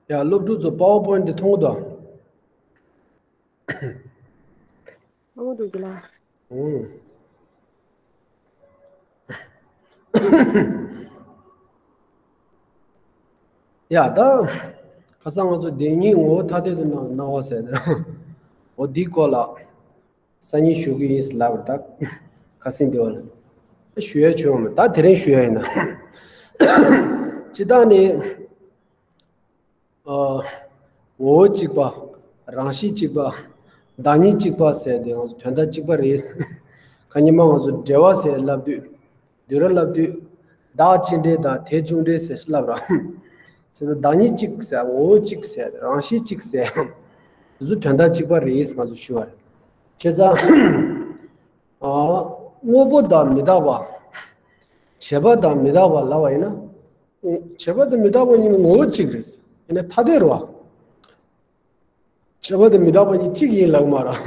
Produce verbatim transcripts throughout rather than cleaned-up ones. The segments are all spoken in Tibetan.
ཡ། སློབ་ཕྲུག་ཚོ་པ་ཝར་པོ་ཡིན་དེ་མཐོང་གི་འདུག་མཐོང་གི་འདུག་གི་ལ། ཨུང་། ཡ། ད་ཁ་སང་ང་ཚོ་བདེན་གཉིས་ངོ་བོ་ཐ་དད་དུ་སྣང་སྣང་བ་ཟེར་ནས། འོ་འདིའི་སྐོར་ལ། སང་ཉིན་ཞུ་གི་ཡིན་ལབ་པ་ད། ཁ་སང་དེ་བ་ལ་ཞུ་ཡ་བྱུང་བ་མེད། ད་དེ་རིང་ཞུ་ཡ་ཡིན་ན། སྤྱིར་བཏང་ནི། ཨ། ངོ་བོ་གཅིག་པ། རང་བཞིན་གཅིག་པ། བདག་ཉིད་གཅིག་པ་ཟེར་དེ་ང་ཚོ་དོན་དག་གཅིག་པ་རེད། ཁ་ཉིན་མ་ང་ཚོ་འབྲེལ་བ་ཟེར་ལབ་དུས། དུས་ར་ལབ་དུས། བདག་ཅི་འདྲ་དང་དེ་ཅུང་འདྲ་ཟེར་ལབ་ར། བྱས་ཙང་བདག་ཉིད་གཅིག་ཟེར། ངོ་བོ་གཅིག་ཟེར། རང་བཞིན་གཅིག་ཟེར། དེ་ཚོ་དོན་དག་གཅིག་པ་རེད་ང་ཚོ་ཞུ་བ་རེད། བྱས་ཙང་། ཨ། དངོས་པོ་དང་མི་རྟག་པ། བྱས་པ་དང་མི་རྟག་པ་ལབ་པ་ཡིན་ན། བྱས་པ་དང་མི་རྟག་པ་གཉིས་ནི་ངོ་བོ་གཅིག་རེད། ཡིན་ན་ཐ་དད་རེད་པ། བྱས་པ་དང་མི་རྟག་པ་གཉིས་གཅིག་ཡིན་ལབ་མ་རེད།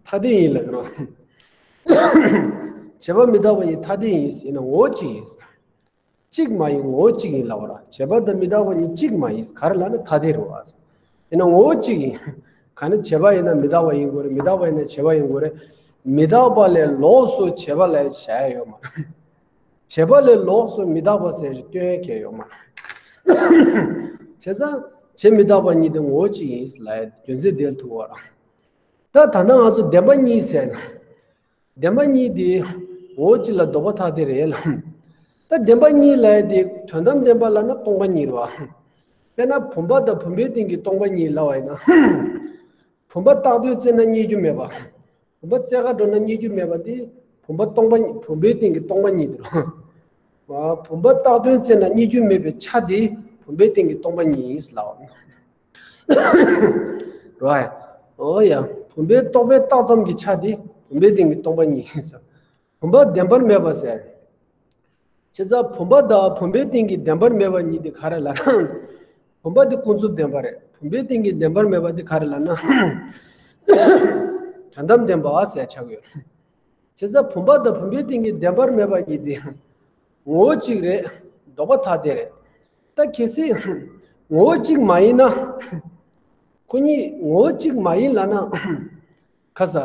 ཐ་དད་ཡིན་ལབ་རེད། བྱས་པ་མི་རྟག་པ་གཉིས་ཐ་དད་ཡིན་ཟེར་ན་ངོ་བོ་གཅིག་ཡིན། གཅིག་མ་ཡིན་ངོ་བོ་གཅིག་ཡིན་ལབ་པ་རེད། བྱས་པ་དང་མི་རྟག་པ་གཉིས་གཅིག་མ་ཡིན། ག་རེ་ལབ་ན་ཐ་དད་རེད་པ། ཡིན་ན་ངོ་བོ་གཅིག་ཡིན། ག་ནི་བྱས་པ་ཡིན་ན་མི་རྟག་པ་ཡིན་དགོས་རེད། མི་རྟག་པ་ཡིན་ན་བྱས་པ་ཡིན་དགོས་རེད། མི་རྟག་པ་ལས་ལོགས་སུ་བྱས་པ་ལ་བྱ་ཡ་ཡོད་མ་རེད། བྱས་པ་ལས་ལོགས་སུ་མི་རྟག་པ་ཟེར་ཞིག་སྟོན་ཡ་གང་ཡང་ཡོད་མ་རེད། བྱས་ཙང་བྱས་མི་རྟག་པ་གཉིས་དེ་ངོ་བོ་གཅིག་ཡིན་ལབ་ཡ་རྒྱུ་མཚན་དེ་ལ་ཐུག་པ་རེད། ད་ད་ལྟ་ང་ཚོ་བདེན་པ་གཉིས་ཟེར་ན། བདེན་པ་གཉིས་དེ་ངོ་བོ་གཅིག་ལ་ལྡོག་པ་ཐ་དད་རེད་ལ། ད་བདེན་པ་གཉིས་ལབ་ཡ་དེ་དོན་དམ་བདེན་པ་ལབ་ན་སྟོང་པ་ཉིད་རེད་པ། དཔེར་ན་བུམ་པ་དང་བུམ་པའི་སྟེང་གི་སྟོང་པ་ཉིད་ལབ་པ་ཡིན་ན། བུམ་པ་རྟག་ཏུ་བརྩིས་ན་རྙེད་རྒྱུ་མེད་པ། བུམ་པ་རྩེ་ག་འགྲོ་ན་རྙེད་རྒྱུ་མེད་པ་དེ་བུམ་པ་སྟོང་པ་ཉིད། བུམ་པའི་སྟེང་གི་སྟོང་པ་ཉིད་དེ་རེད། བུམ་པ་རྟག་ཏུ་བརྩིས་ན་རྙེད་རྒྱུ་མེད་པའི་ཆ་དེ་བུམ་པའི་སྟེང་གི་སྟོང་པ་ཉིད་ཡིན་ལབ་པ། རེད། འོ་ཡ། བུམ་པའི་རྟོག་པས་བཏགས་ཙམ་གྱི་ཆ་དེ་བུམ་པའི་སྟེང་གི་སྟོང་པ་ཉིད་ཡིན་ཟེར། བུམ་པ་བདེན་པར་མེད་པ་ཟེར། བྱས་ཙང་བུམ་པ་དང་བུམ་པའི་སྟེང་གི་བདེན་པར་མེད་པ་གཉིས་དེ་ག་རེ་ལབ་ན། བུམ་པ་དེ་ཀུན་རྫོབ་བདེན་པ་རེད། བུམ་པའི་སྟེང་གི་བདེན་པར་མེད་པ་དེ་ག་རེ་ལབ་ན། དོན་དམ་བདེན་པ་ཟེར་ཆགས་ཡོད། བྱས་ཙང་བུམ་པ་དང་བུམ་པའི་སྟེང་གི་བདེན་པར་མེད་པ་གཉིས་དེ་ངོ་བོ་གཅིག་རེད། ལྡོག་པ་ཐ་དད་རེད། ད་གལ་སྲིད་ངོ་བོ་གཅིག་མ་ཡིན་ན། ཁོ་གཉིས་ངོ་བོ་གཅིག་མ་ཡིན་ལབ་ན། ཁ་ས།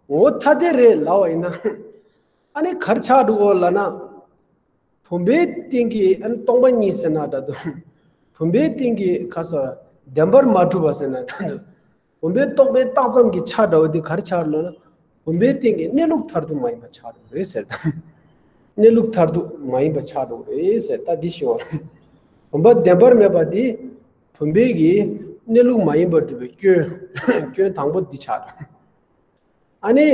ངོ་བོ་ཐ་དད་རེད་ལབ་པ་ཡིན་ན། ཨ་ནི་ག་རེ་ཆགས་འགྲོ་གི་ལབ་ན། བུམ་པའི་སྟེང་གི་ཨ་ནི་སྟོང་པ་ཉིད་ཟེར་ན་འདྲ་འདུག་བུམ་པའི་སྟེང་གི་ཁ་ས་བདེན་པར་མ་གྲུབ་པ་ཟེར་ན་འདྲ་འདུག་བུམ་པའི་རྟོག་པས་བཏགས་ཙམ་གྱི་ཆ་འདྲ་བོ་དེ་ག་རེ་ཆགས་འགྲོ་ན། བུམ་པའི་སྟེང་གི་གནས་ལུགས་མཐར་ཐུག་མ་ཡིན་པ་ཆགས་འགྲོ་རེད་ཟེར། གནས་ལུགས་མཐར་ཐུག་མ་ཡིན་པ་ཆགས་འགྲོ་རེད་ཟེར། ད་འདི་ཤེས་པ། བུམ་པ་བདེན་པར་མེད་པ་དེ་བུམ་པའི་གི་གནས་ལུགས་མ་ཡིན་པར་སྒྲུབ་པའི་སྐྱོན། སྐྱོན་དང་པོ་འདི་ཆགས་འགྲོ། ཨ་ནི།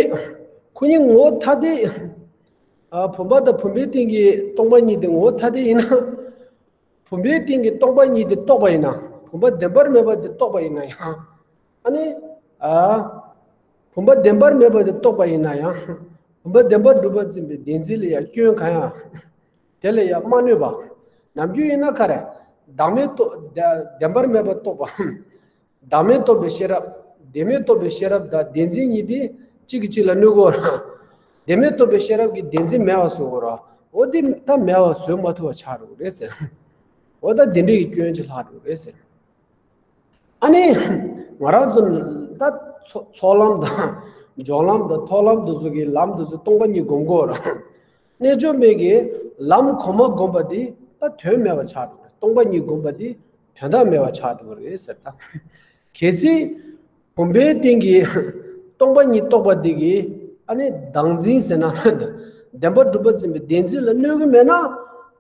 ཁོ་གཉིས་ངོ་བོ་ཐ་དད། ཨ། བུམ་པ་དང་བུམ་པའི་སྟེང་གི་སྟོང་པ་ཉིད་དེ་ངོ་བོ་ཐ་དད་ཡིན་ན། བུམ་པའི་སྟེང་གི་སྟོང་པ་ཉིད་དེ་རྟོགས་པ་ཡིན་ན། བུམ་པ་བདེན་པར་མེད་པ་དེ་རྟོགས་པ་ཡིན་ན་ཡང་། ཨ་ནི། ཨ། བུམ་པ་བདེན་པར་མེད་པ་དེ་རྟོགས་པ་ཡིན་ན་ཡང་། བུམ་པ་བདེན་པར་གྲུབ་པར་འཛིན་པའི་བདེན་འཛིན་ལ་ཡང་སྐྱོན་གང་ཡང་། དེ་ལ་ཡང་མ་གནོད་པ། ནམ་རྒྱུན་ཡིན་ན་ག་རེ། བདག་མེད་རྟོགས། བདེན་པར་མེད་པ་རྟོགས་པ། བདག་མེད་རྟོགས་པའི་ཤེས་རབ། བདེན་མེད་རྟོགས་པའི་ཤེས་རབ་དང་བདེན་འཛིན་གཉིས་དེ་གཅིག་གིས་གཅིག་ལ་གནོད་གོ་ར། བདེན་མེད་རྟོགས་པའི་ཤེས་རབ་ཀྱིས་བདེན་འཛིན་མེད་པ་བཟོ་གོ་ར། འོ་དེ་ད་མེད་པ་བཟོ་མ་ཐུབ་པ་ཆགས་འགྲོ་གི་རེད་ཟེར། འོ་ད་དེ་འདྲའི་གི་སྐྱོན་ཅིག་ལྷག་འགྲོ་གི་རེད་ཟེར། ཨ་ནི། ང་རང་ཚོ་ད་ཚོ་ཚོགས་ལམ་དང་སྦྱོར་ལམ་དང་མཐོང་ལམ་དེ་ཚོ་གི་ལམ་དེ་ཚོ་སྟོང་པ་ཉིད་སྒོམ་དགོས་ར། རྣལ་འབྱོར་མའི་གི་ལམ་གོང་མ་བསྒོམས་པ་འདི་ད་དོན་མེད་པ་ཆགས་འགྲོ་གི་རེད། སྟོང་པ་ཉིད་བསྒོམས་པ་འདི་དོན་དག་མེད་པ་ཆགས་འགྲོ་གི་རེད་ཟེར་ད། གལ་སྲིད་བུམ་པའི་སྟེང་གི་སྟོང་པ་ཉིད་རྟོགས་པ་འདི་གིས་ཨ་ནི་བདག་འཛིན་ཟེར་ན་བདེན་པར་གྲུབ་པར་འཛིན་པའི་བདེན་འཛིན་ལ་གནོད་ཀྱི་མེད་ན།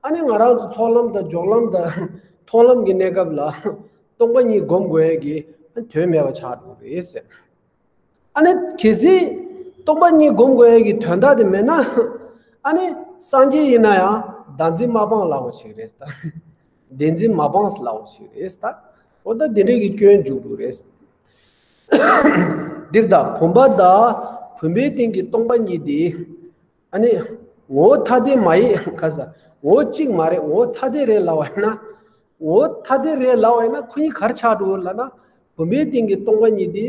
ཨ་ནི་ང་རང་ཚོ་ཚོགས་ལམ་དང་སྦྱོར་ལམ་དང་མཐོང་ལམ་གྱི་གནས་སྐབས་ལ་སྟོང་པ་ཉིད་སྒོམ་དགོས་ཡས་ཀྱི་དོན་མེད་པ་ཆགས་འགྲོ་གི་རེད་ཟེར། ཨ་ནི་གལ་སྲིད་སྟོང་པ་ཉིད་སྒོམ་དགོས་ཡས་ཀྱི་དོན་དག་དེ་མེད་ན། ཨ་ནི་སངས་རྒྱས་ཡིན་ན་ཡང་བདག་འཛིན་མ་སྤངས་ལབ་པ་ཞིག་རེད་ད། བདེན་འཛིན་མ་སྤངས་ལབ་པ་ཞིག་རེད་ད། འོ་ད་དེ་འདྲའི་གི་སྐྱོན་འཇུག་འགྲོ་རེད། འདིར་ད་བུམ་པ་དང་བུམ་པའི་སྟེང་གི་སྟོང་པ་ཉིད་དེ། ཨ་ནི། ངོ་བོ་ཐ་དད་མ་ཡིན་ག་ས། ངོ་བོ་གཅིག་མ་རེད། ངོ་བོ་ཐ་དད་རེད་ལབ་པ་ཡིན་ན། ངོ་བོ་ཐ་དད་རེད་ལབ་པ་ཡིན་ན་ཁོ་གཉིས་ག་རེ་ཆགས་འགྲོ་གི་ལབ་ན། བུམ་པའི་སྟེང་གི་སྟོང་པ་ཉིད་དེ་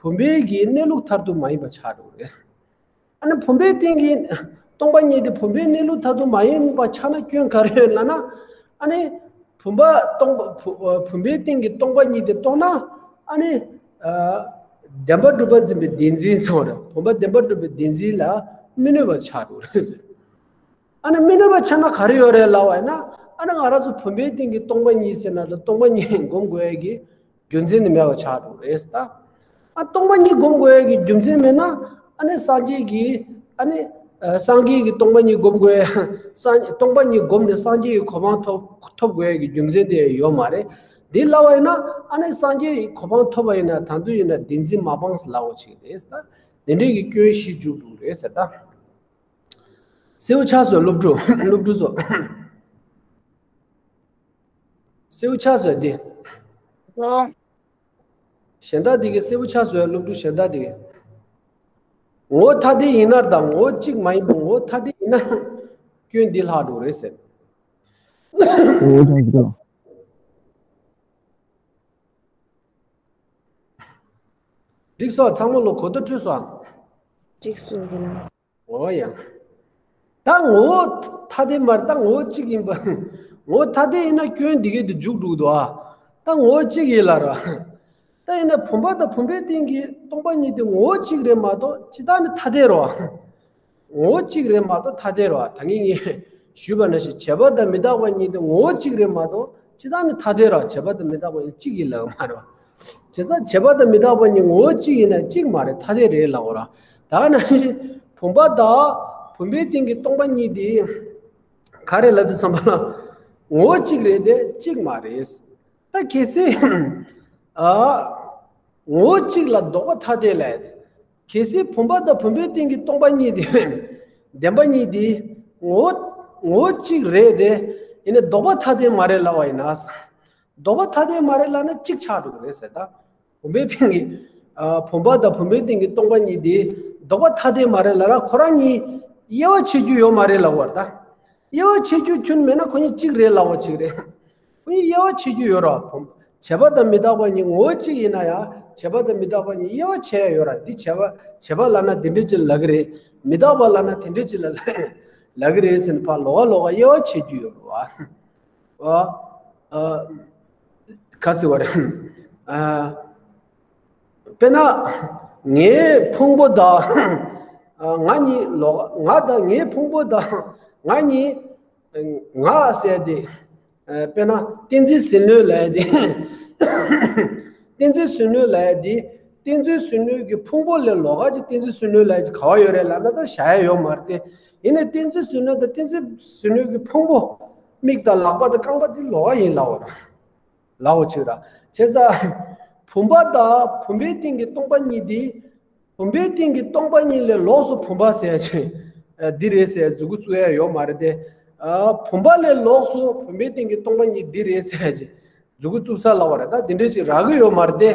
བུམ་པའི་གི་གནས་ལུགས་མཐར་ཐུག་མ་ཡིན་པ་ཆགས་འགྲོ་གི་རེད། ཨ་ནི་བུམ་པའི་སྟེང་གི་སྟོང་པ་ཉིད་དེ་བུམ་པའི་གནས་ལུགས་མཐར་ཐུག་མ་ཡིན་པ་ཆགས་ན་སྐྱོན་ག་རེ་ཡོད་ལབ་ན། ཨ་ནི་ བུམ་པ་སྟོང་པ་བུ- བུམ་པའི་སྟེང་གི་སྟོང་པ་ཉིད་དེ་རྟོགས་ན། ཨ་ནི་ཨ་བདེན་པར་གྲུབ་པ་འཛིན་པའི་བདེན་འཛིན་ཟེར་བ་རེད། བུམ་པ་བདེན་པར་གྲུབ་པའི་བདེན་འཛིན་ལ་མི་གནོད་པ་ཆགས་འགྲོ་རེད་ཟེར། ཨ་ནི་མི་གནོད་པ་ཆགས་ན་ག་རེ་ཡོད་རེད་ལབ་པ་ཡིན་ན། ཨ་ནི་ང་རང་ཚོ་བུམ་པའི་སྟེང་གི་སྟོང་པ་ཉིད་ཟེར་ན་ལ་སྟོང་པ་ཉིད་སྒོམ་དགོས་ཡ་གི་རྒྱུ་མཚན་ནི་མེད་པ་ཆགས་འགྲོ་རེད་ད། ཨ་སྟོང་པ་ཉིད་སྒོམ་དགོས་ཡ་གི་རྒྱུ་མཚན་མེད་ན། ཨ་ནི་སངས་རྒྱས་ཀྱི་ཨ་ནི་ཨ་སངས་རྒྱས་ཀྱི་སྟོང་པ་ཉིད་སྒོམ་དགོས་ཡ། སངས་སྟོང་པ་ཉིད་སྒོམ་ནས་སངས་རྒྱས་ཀྱི་གོ་འཕང་ཐོབ་ཐོབ་དགོས་ཡ་གི་རྒྱུ་མཚན་དེ་ཡོད་མ་རེད། འདི་ལབ་པ་ཡིན་ན། ཨ་ནི་སངས་རྒྱས་ཀྱི་གོ་འཕང་ཐོབ་པ་ཡིན་ན་ད་དུང་ཡིན་ན་བདེན་འཛིན་མ་སྤངས་ལབ་པ་ཅིག་རེད་ད། དེ་འདྲའི་གི་སྐྱོན་བཞི་འཇུག་འགྲོ་རེད་ཟེར་ད། སེའུ་ཆགས་སོ་སློབ་ཕྲུག་སློབ་ཕྲུག་ཚོ། སེའུ་ཆགས་སོ་དེ། ལོ། གཞན་དག་དེ་གི་སེའུ་ཆགས་སོ་སློབ་ཕྲུག་གཞན་དག་དེ་གི། ངོ་བོ་ཐ་དད་ཡིན་ན་དང་ངོ་བོ་གཅིག་མ་ཡིན་པ་ངོ་བོ་ཐ་དད་ཡིན་ན་སྐྱོན་འདི་ལྷག་འགྲོ་རེད་ཟེར། ཨོ་ཐ་དད། འགྲིག་སོང་། ཚང་མ་ལོ་གོ་བརྡ་འཕྲོད་སོང་། འགྲིག་སོང་ཡིན་ན། འོ་ཡ། ད་ངོ་བོ་ཐ་དད་མ་རེད། ད་ངོ་བོ་གཅིག་ཡིན་པ། ངོ་བོ་ཐ་དད་ཡིན་ན་སྐྱོན་འདི་གའི་དུ་འཇུག་འགྲོ་གི་འདུག་ཨ། ད་ངོ་བོ་གཅིག་ཡིན་ལ་ར། ད་ཡིན་ན་བུམ་པ་དང་བུམ་པའི་སྟེང་གི་སྟོང་པ་ཉིད་དེ་ངོ་བོ་གཅིག་རེད་མ་གཏོགས་སྤྱིར་བཏང་ནི་ཐ་དད་རེད་བ། ངོ་བོ་གཅིག་རེད་མ་གཏོགས་ཐ་དད་རེད་བ། ད་ངས་ངས་ཞུས་པ་ནང་བཞིན་བྱས་པ་དང་མི་རྟག་པ་གཉིས་དེ་ངོ་བོ་གཅིག་རེད་མ་གཏོགས་སྤྱིར་བཏང་ནི་ཐ་དད་རེད་བ། བྱས་པ་དང་མི་རྟག་པ་གཉིས་གཅིག་ཡིན་ལབ་མ་རེད་བ། བྱས་ཙང་བྱས་པ་དང་མི་རྟག་པ་གཉིས་ངོ་བོ་གཅིག་ཡིན་ན་གཅིག་མ་རེད། ཐ་དད་རེད་ལབ་པ་ར། ད་ནང་བཞིན་བུམ་པ་དང་བུམ་པའི་སྟེང་གི་སྟོང་པ་གཉིས་དེ་ག་རེ་ལབ་དུས་ཙམ་པ་ལ་ངོ་བོ་གཅིག་རེད་དེ་གཅིག་མ་རེད། ད་གལ་སྲིད་ཨ་ངོ་བོ་གཅིག་ལ་ལྡོག་པ་ཐ་དད་ལབ་ཡ་དེ། གལ་སྲིད་བུམ་པ་དང་བུམ་པའི་སྟེང་གི་སྟོང་པ་གཉིས་དེ། བདེན་པ་གཉིས་དེ་ངོ་བོ་ངོ་བོ་གཅིག་རེད་དེ། ཡིན་ནའི་ལྡོག་པ་ཐ་དད་མ་རེད་ལབ་པ་ཡིན་ན། ལྡོག་པ་ཐ་དད་མ་རེད་ལབ་ན་གཅིག་ཆགས་འགྲོ་གི་རེད་ཟེར་ད། བུམ་པའི་སྟེང་གི་ཨ་བུམ་པ་དང་བུམ་པའི་སྟེང་གི་སྟོང་པ་གཉིས་དེ་ལྡོག་པ་ཐ་དད་མ་རེད་ལབ་ན་ཁོ་རང་གཉིས་དབྱེ་བ་ཕྱེ་རྒྱུ་ཡོད་མ་རེད་ལབ་པ་རེད་ད། དབྱེ་བ་ཕྱེ་རྒྱུ་ཁྱོན་མེད་ན་ཁོ་གཉིས་གཅིག་རེད་ལབ་པ་ཅིག་རེད། ཁོ་གཉིས་དབྱེ་བ་ཕྱེ་རྒྱུ་ཡོད་རེད་བ། བྱས་པ་དང་མི་རྟག་པ་གཉིས་ངོ་བོ་གཅིག་ཡིན་ན་ཡང་བྱས་པ་དང་མི་རྟག་པ་གཉིས་དབྱེ་བ་ཕྱེ་ཡ་ཡོད་རེད། འདི་བྱས་པ་བྱས་པ་ལབ་ན་འདི་འདྲ་ཅིག་ལབ་ཀྱི་རེད། མི་རྟག་པ་ལབ་ན་དེ་འདྲ་ཅིག་ལ་ལབ་ཀྱི་རེད་ཟེར་ནས་ཕར་ལོགས་ཀ་ལོགས་ཀ་དབྱེ་བ་ཕྱེ་རྒྱུ་ཡོད་རེད་བ། ཨ། ཨ། ག་ཟེར་བ་རེད། ཨ། དཔེར་ན། ངའི་ཕུང་པོ་དང་། ཨ། ང་གཉིས་ལོགས་ཀ་ང་དང་ངའི་ཕུང་པོ་དང་ང་གཉིས། ང་ཟེར་དེ། ཨ། དཔེར་ན་གཏན་ཚིགས་ཟིལ་གནོན་ལབ་ཡ་དེ། གཏན་ཚིགས་ཟིལ་གནོན་ལབ་ཡ་དེ། གཏན་ཚིགས་ཟིལ་གནོན་གྱི་ཕུང་པོ་ལས་ལོགས་ཀ་ཅིག་གཏན་ཚིགས་ཟིལ་གནོན་ལབ་ཡ་ཅིག་ག་བ་ཡོད་རེད་ལབ་ན་ད་བཞག་ཡ་ཡོད་མ་རེད་དེ། ཡིན་ནའི་གཏན་ཚིགས་ཟིལ་གནོན་དང་གཏན་ཚིགས་ཟིལ་གནོན་གྱི་ཕུང་པོ། མིག་དང་ལག་པ་དང་རྐང་པ་དེ་ལོགས་ཀ་ཡིན་ལབ་པ་རེད། ལབ་པ་ཅིག་རེད། བྱས་ཙང་། བུམ་པ་དང་བུམ་པའི་སྟེང་གི་སྟོང་པ་ཉིད་དེ། བུམ་པའི་སྟེང་གི་སྟོང་པ་ཉིད་ལས་ལོགས་སུ་བུམ་པ་ཟེར་ཡ་ཅིག་འདི་རེད་ཟེར་མཛུབ་གུ་བཙུགས་ཡ་ཡོད་མ་རེད་དེ། བུམ་པ་ལས་ལོགས་སུ་བུམ་པའི་སྟེང་གི་སྟོང་པ་ཉིད་འདི་རེད་ཟེར་ཡ་ཅིག་མཛུབ་གུ་བཙུགས་ས་ལབ་པ་རེད། ད་འདི་འདྲ་ཅིག་རག་གི་ཡོད་མ་རེད་དེ།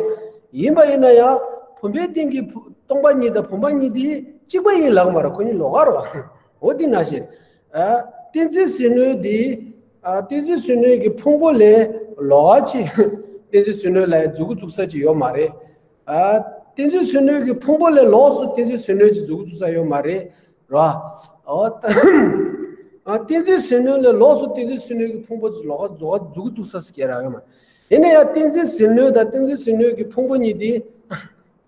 ཡིན་པ་ཡིན་ན་ཡང་བུམ་པའི་སྟེང་གི་སྟོང་པ་ཉིད་དང་བུམ་པ་ཉིད་དེ་གཅིག་པ་ཡིན་ལབ་ཀྱི་མ་རེད། ཁོ་གཉིས་ལོགས་ཀ་རེད་བ། འོ་དེ་ནང་བཞིན། ཨ། གཏན་ཚིགས་ཟིལ་གནོན་དེ། ཨ། གཏན་ཚིགས་ཟིལ་གནོན་གྱི་ཕུང་པོ་ལས་ལོགས་ཀ་ཅིག་གཏན་ཚིགས་ཟིལ་གནོན་ལ་མཛུབ་གུ་བཙུགས་ས་ཅིག་ཡོད་མ་རེད། ཨ། གཏན་ཚིགས་ཟིལ་གནོན་གྱི་ཕུང་པོ་ལས་ལོགས་སུ་གཏན་ཚིགས་ཟིལ་གནོན་གྱི་མཛུབ་གུ་བཙུགས་ས་ཡོད་མ་རེད། ར། ཨོ་ད། ཨ། གཏན་ཚིགས་ཟིལ་གནོན་ལས་ལོགས་སུ་གཏན་ཚིགས་ཟིལ་གནོན་གྱི་ཕུང་པོ་ཅིག་ལོགས་ཀ་ལོགས་ཀ་མཛུབ་གུ་བཙུགས་ས་ཟེར་གྱི་ར་ཡོད་མ་རེད། ཡིན་ན་ཡང་གཏན་ཚིགས་ཟིལ་གནོན་དང་གཏན་ཚིགས་ཟིལ་གནོན་གྱི་ཕུང་པོ་གཉིས་དེ།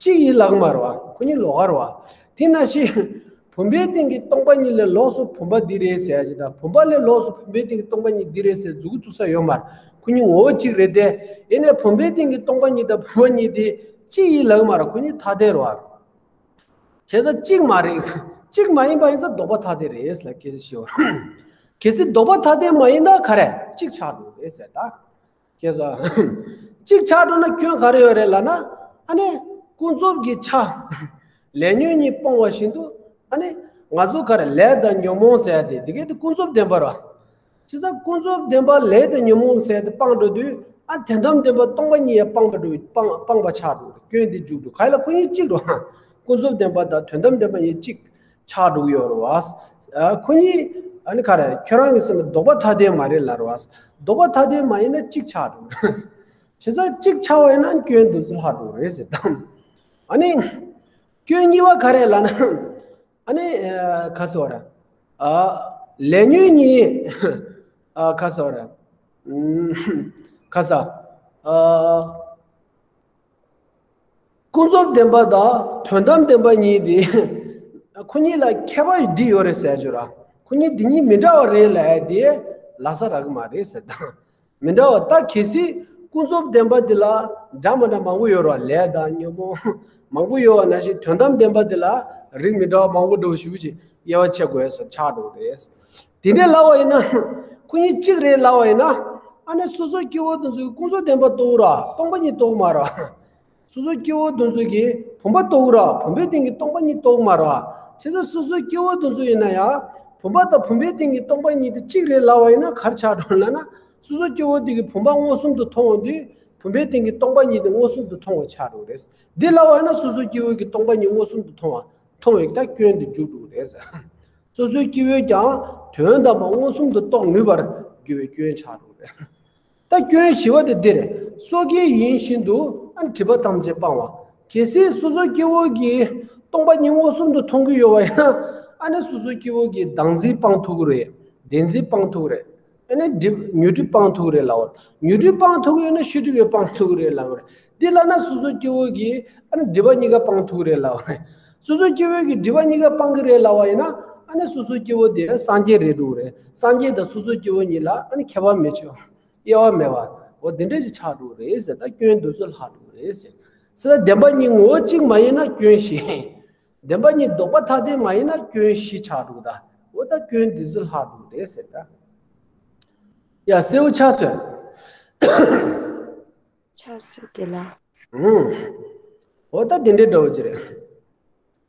གཅིག་ཡིན་ལབ་ཀྱི་མ་རེད་བ། ཁོ་གཉིས་ལོགས་ཀ་རེད་བ། དེ་ནང་བཞིན། བུམ་པའི་སྟེང་གི་སྟོང་པ་ཉིད་ལས་ལོགས་སུ་བུམ་པ་འདི་རེད་ཟེར་ཡ་ཅིག་དང་བུམ་པ་ལས་ལོགས་སུ་བུམ་པའི་སྟེང་གི་སྟོང་པ་ཉིད་འདི་རེད་ཟེར་མཛུབ་གུ་བཙུགས་ས་ཡོད་མ་རེད། ཁོ་གཉིས་ངོ་བོ་གཅིག་རེད་དེ། ཡིན་ནའི་བུམ་པའི་སྟེང་གི་སྟོང་པ་ཉིད་དང་བུམ་པ་གཉིས་དེ་གཅིག་ཡིན་ལབ་ཀྱི་མ་རེད། ཁོ་གཉིས་ཐ་དད་རེད་བ། བྱས་ཙང་གཅིག་མ་རེད། གཅིག་མ་ཡིན་པ་ཡིན་ཙང་ལྡོག་པ་ཐ་དད་རེད་ལབ་སྐད་ཆ་བཤད་པ་རེད། གལ་སྲིད་ལྡོག་པ་ཐ་དད་མ་ཡིན་ན་ག་རེ་གཅིག་ཆགས་འགྲོ་རེད་ཟེར་ད། ཁྱེད་ཚོ། གཅིག་ཆགས་འགྲོ་ན་སྐྱོན་ག་རེ་ཡོད་རེད་ལབ་ན། ཨ་ནི། ཀུན་རྫོབ་ཀྱི་ཆ། ལས་ཉོན་གཉིས་སྤོང་བ་བཞིན་དུ། ཨ་ནི། ང་ཚོ་ག་རེ་ལས་དང་ཉོན་མོངས་ཟེར་ཡ་དེ་འདི་གའི་དེ་ཀུན་རྫོབ་བདེན་པ་རེད། བྱས་ཙང་ཀུན་རྫོབ་བདེན་པ་ལས་དང་ཉོན་མོངས་ཟེར་ཡ་དེ་སྤངས་འགྲོ་དུས། ཨ། དོན་དམ་བདེན་པ་སྟོང་པ་ཉིད་ཡང་སྤངས་པ་འགྲོ་སྤངས་སྤངས་པ་ཆགས་འགྲོ་སྐྱོན་དེ་འཇུག་འགྲོ་ག་ཡ་ལ་ཁོ་གཉིས་གཅིག་རེད། ཀུན་རྫོབ་བདེན་པ་དང་དོན་དམ་བདེན་པ་གཉིས་གཅིག་ཆགས་འགྲོ་གི་ཡོད་རེད་བ། ཨ། ཁོ་གཉིས། ཨ་ནི་ག་རེ་ཁྱོད་རང་གི་སེམས་ལ་ལྡོག་པ་ཐ་དད་མ་རེད་ལབ་རེད་བ། ལྡོག་པ་ཐ་དད་མ་ཡིན་ན་གཅིག་ཆགས་འགྲོ་གི་རེད། བྱས་ཙང་གཅིག་ཆགས་པ་ཡིན་ན་སྐྱོན་འདི་ཚོ་ལྷག་འགྲོ་གི་རེད་ཟེར་དང་། ཨ་ནི། སྐྱོན་གཉིས་པ་ག་རེ་ལབ་ན། ཨ་ནི། ཨ། ག་ཟེར་བ་རེད། ཨ། ལས་ཉོན་གཉིས། ཨ། ག་ཟེར་བ་རེད། ཨུམ། ཁ་ས། ཨ། ཀུན་རྫོབ་བདེན་པ་དང་དོན་དམ་བདེན་པ་གཉིས་དེ། ཁོ་གཉིས་ལ་ཁྱད་པར་འདི་ཡོད་རེད་ཟེར་རྒྱུ་ར། ཁོ་གཉིས་འདི་གཉིས་མི་འདྲ་བ་རེད་ལབ་ཡ་དེ་ལབ་ས་རག་གི་མ་རེད་ཟེར་ད། མི་འདྲ་བ་ད་གལ་སྲིད་ཀུན་རྫོབ་བདེན་པ་འདི་ལ་འདྲ་མི་འདྲ་མང་པོ་ཡོད་ར། ལས་དང་ཉོན་མོངས་མང་པོ་ཡོད་པ་ནང་བཞིན་དོན་དམ་བདེན་པ་འདི་ལ་རིགས་མི་འདྲ་བ་མང་པོ་འདྲ་བོ་ཞིག་ཅིག་དབྱེ་བ་ཕྱེ་དགོས་སོ་ཆགས་འགྲོ་གི་རེད། དེ་འདྲའི་ལབ་པ་ཡིན་ན། ཁོ་གཉིས་གཅིག་རེད་ལབ་པ་ཡིན་ན། ཨ་ནི་སོ་སོའི་སྐྱེ་བོ་དེ་ཚོས་ཀུན་རྫོབ་བདེན་པ་རྟོགས་ར། སྟོང་པ་ཉིད་རྟོགས་མ་ར། སོ་སོའི་སྐྱེ་བོ་དེ་ཚོ་གིས་བུམ་པ་རྟོགས་ར། བུམ་པའི་སྟེང་གི་སྟོང་པ་ཉིད་རྟོགས་མ་ར། བྱས་ཙང་སོ་སོའི་སྐྱེ་བོ་དེ་ཚོ་ཡིན་ན་ཡང་བུམ་པ་དང་བུམ་པའི་སྟེང་གི་སྟོང་པ་ཉིད་དེ་གཅིག་རེད་ལབ་པ་ཡིན་ན་ག་རེ་ཆགས་འགྲོ་ལབ་ན། སོ་སོའི་སྐྱེ་བོ་དེ་གིས་བུམ་པ་མངོན་སུམ་དུ་མཐོང་བ་དེ་བུམ་པའི་སྟེང་གི་སྟོང་པ་ཉིད་དེ་མངོན་སུམ་དུ་མཐོང་བ་ཆགས་འགྲོ་རེད། འདི་ལབ་པ་ཡིན་ན་སོ་སོའི་སྐྱེ་བོ་གིས་སྟོང་པ་ཉིད་མངོན་སུམ་དུ་མཐོང་བ་མཐོང་བའི་ད་སྐྱོན་དེ་འཇུག་འགྲོ་རེད། སོ་སོའི་སྐྱེ་བོས་ཀྱང་དོན་དམ་པར་མངོན་སུམ་དུ་རྟོགས་ནུས་པར་འགྱུར་བའི་སྐྱོན་ཆགས་འགྲོ་རེད། ད་སྐྱོན་བཞི་པ་དེ་འདི་རེད། སོ་སྐྱེ་ཡིན་བཞིན་དུ་ཨ་ནི་སྒྲིབ་པ་ཐམས་ཅད་སྤང་བ། གལ་སྲིད་སོ་སོ་སྐྱེ་བོ་གིས་སྟོང་པ་ཉིད་མངོན་སུམ་དུ་མཐོང་གི་ཡོད་པ་ཡིན་ན། ཨ་ནི་སོ་སོ་སྐྱེ་བོ་གིས་བདག་འཛིན་སྤང་ཐུབ་ཀྱི་རེད། བདེན་འཛིན་སྤང་ཐུབ་ཀྱི་རེད། ཨ་ནི་སྒྲིབ་ཉོན་སྒྲིབ་སྤང་ཐུབ་ཀྱི་རེད་ལབ་པ་རེད། ཉོན་སྒྲིབ་སྤང་ཐུབ་ཀྱི་ཡོད་ན་ཤེས་སྒྲིབ་ཡང་སྤང་ཐུབ་ཀྱི་རེད་ལབ་པ་རེད། འདི་ལབ་ན་སོ་སོ་སྐྱེ་བོ་གིས་ཨ་ནི་སྒྲིབ་པ་གཉིས་ཀ་སྤང་ཐུབ་ཀྱི་རེད་ལབ་པ་རེད། སོ་སོ་སྐྱེ་བོ་གིས་སྒྲིབ་པ་གཉིས་ཀ་སྤང་གི་རེད་ལབ་པ་ཡིན་ན། ཨ་ནི་སོ་སོ་སྐྱེ་བོ་དེ་སངས་རྒྱས་རེད་འགྲོ་གི་རེད། སངས་རྒྱས་དང་སོ་སོ་སྐྱེ་བོ་གཉིས་ལ་ཨ་ནི་ཁྱད་པར་མི་ཆོད། དབྱེ་བ་མེད་པ། འོ་དེ་འདྲ་ཞིག་ཆགས་འགྲོ་གི་རེད་ཟེར། ད་སྐྱོན་འདི་ཚོ་ལྷག་འགྲོ་གི་རེད་ཟེར། ཟེར་ད་བདེན་པ་གཉིས་ངོ་བོ་གཅིག་མ་ཡིན་ན་སྐྱོན་བཞི། བདེན་པ་གཉིས་ལྡོག་པ་ཐ་དད་མ་ཡིན་ན་སྐྱོན་བཞི་ཆགས་འགྲོ་གི། ད་འོ་ད་སྐྱོན་འདི་ཚོ་ལྷག་འགྲོ་གི་རེད་ཟེར་ད། ཡ་གསལ་པོ་ཆགས་སོང་། ཆགས་སོང་རྒན་ལགས། ཨུམ། འོ་ད་དེ་འདྲའི་འདྲ་བོ་ཅིག་རེད།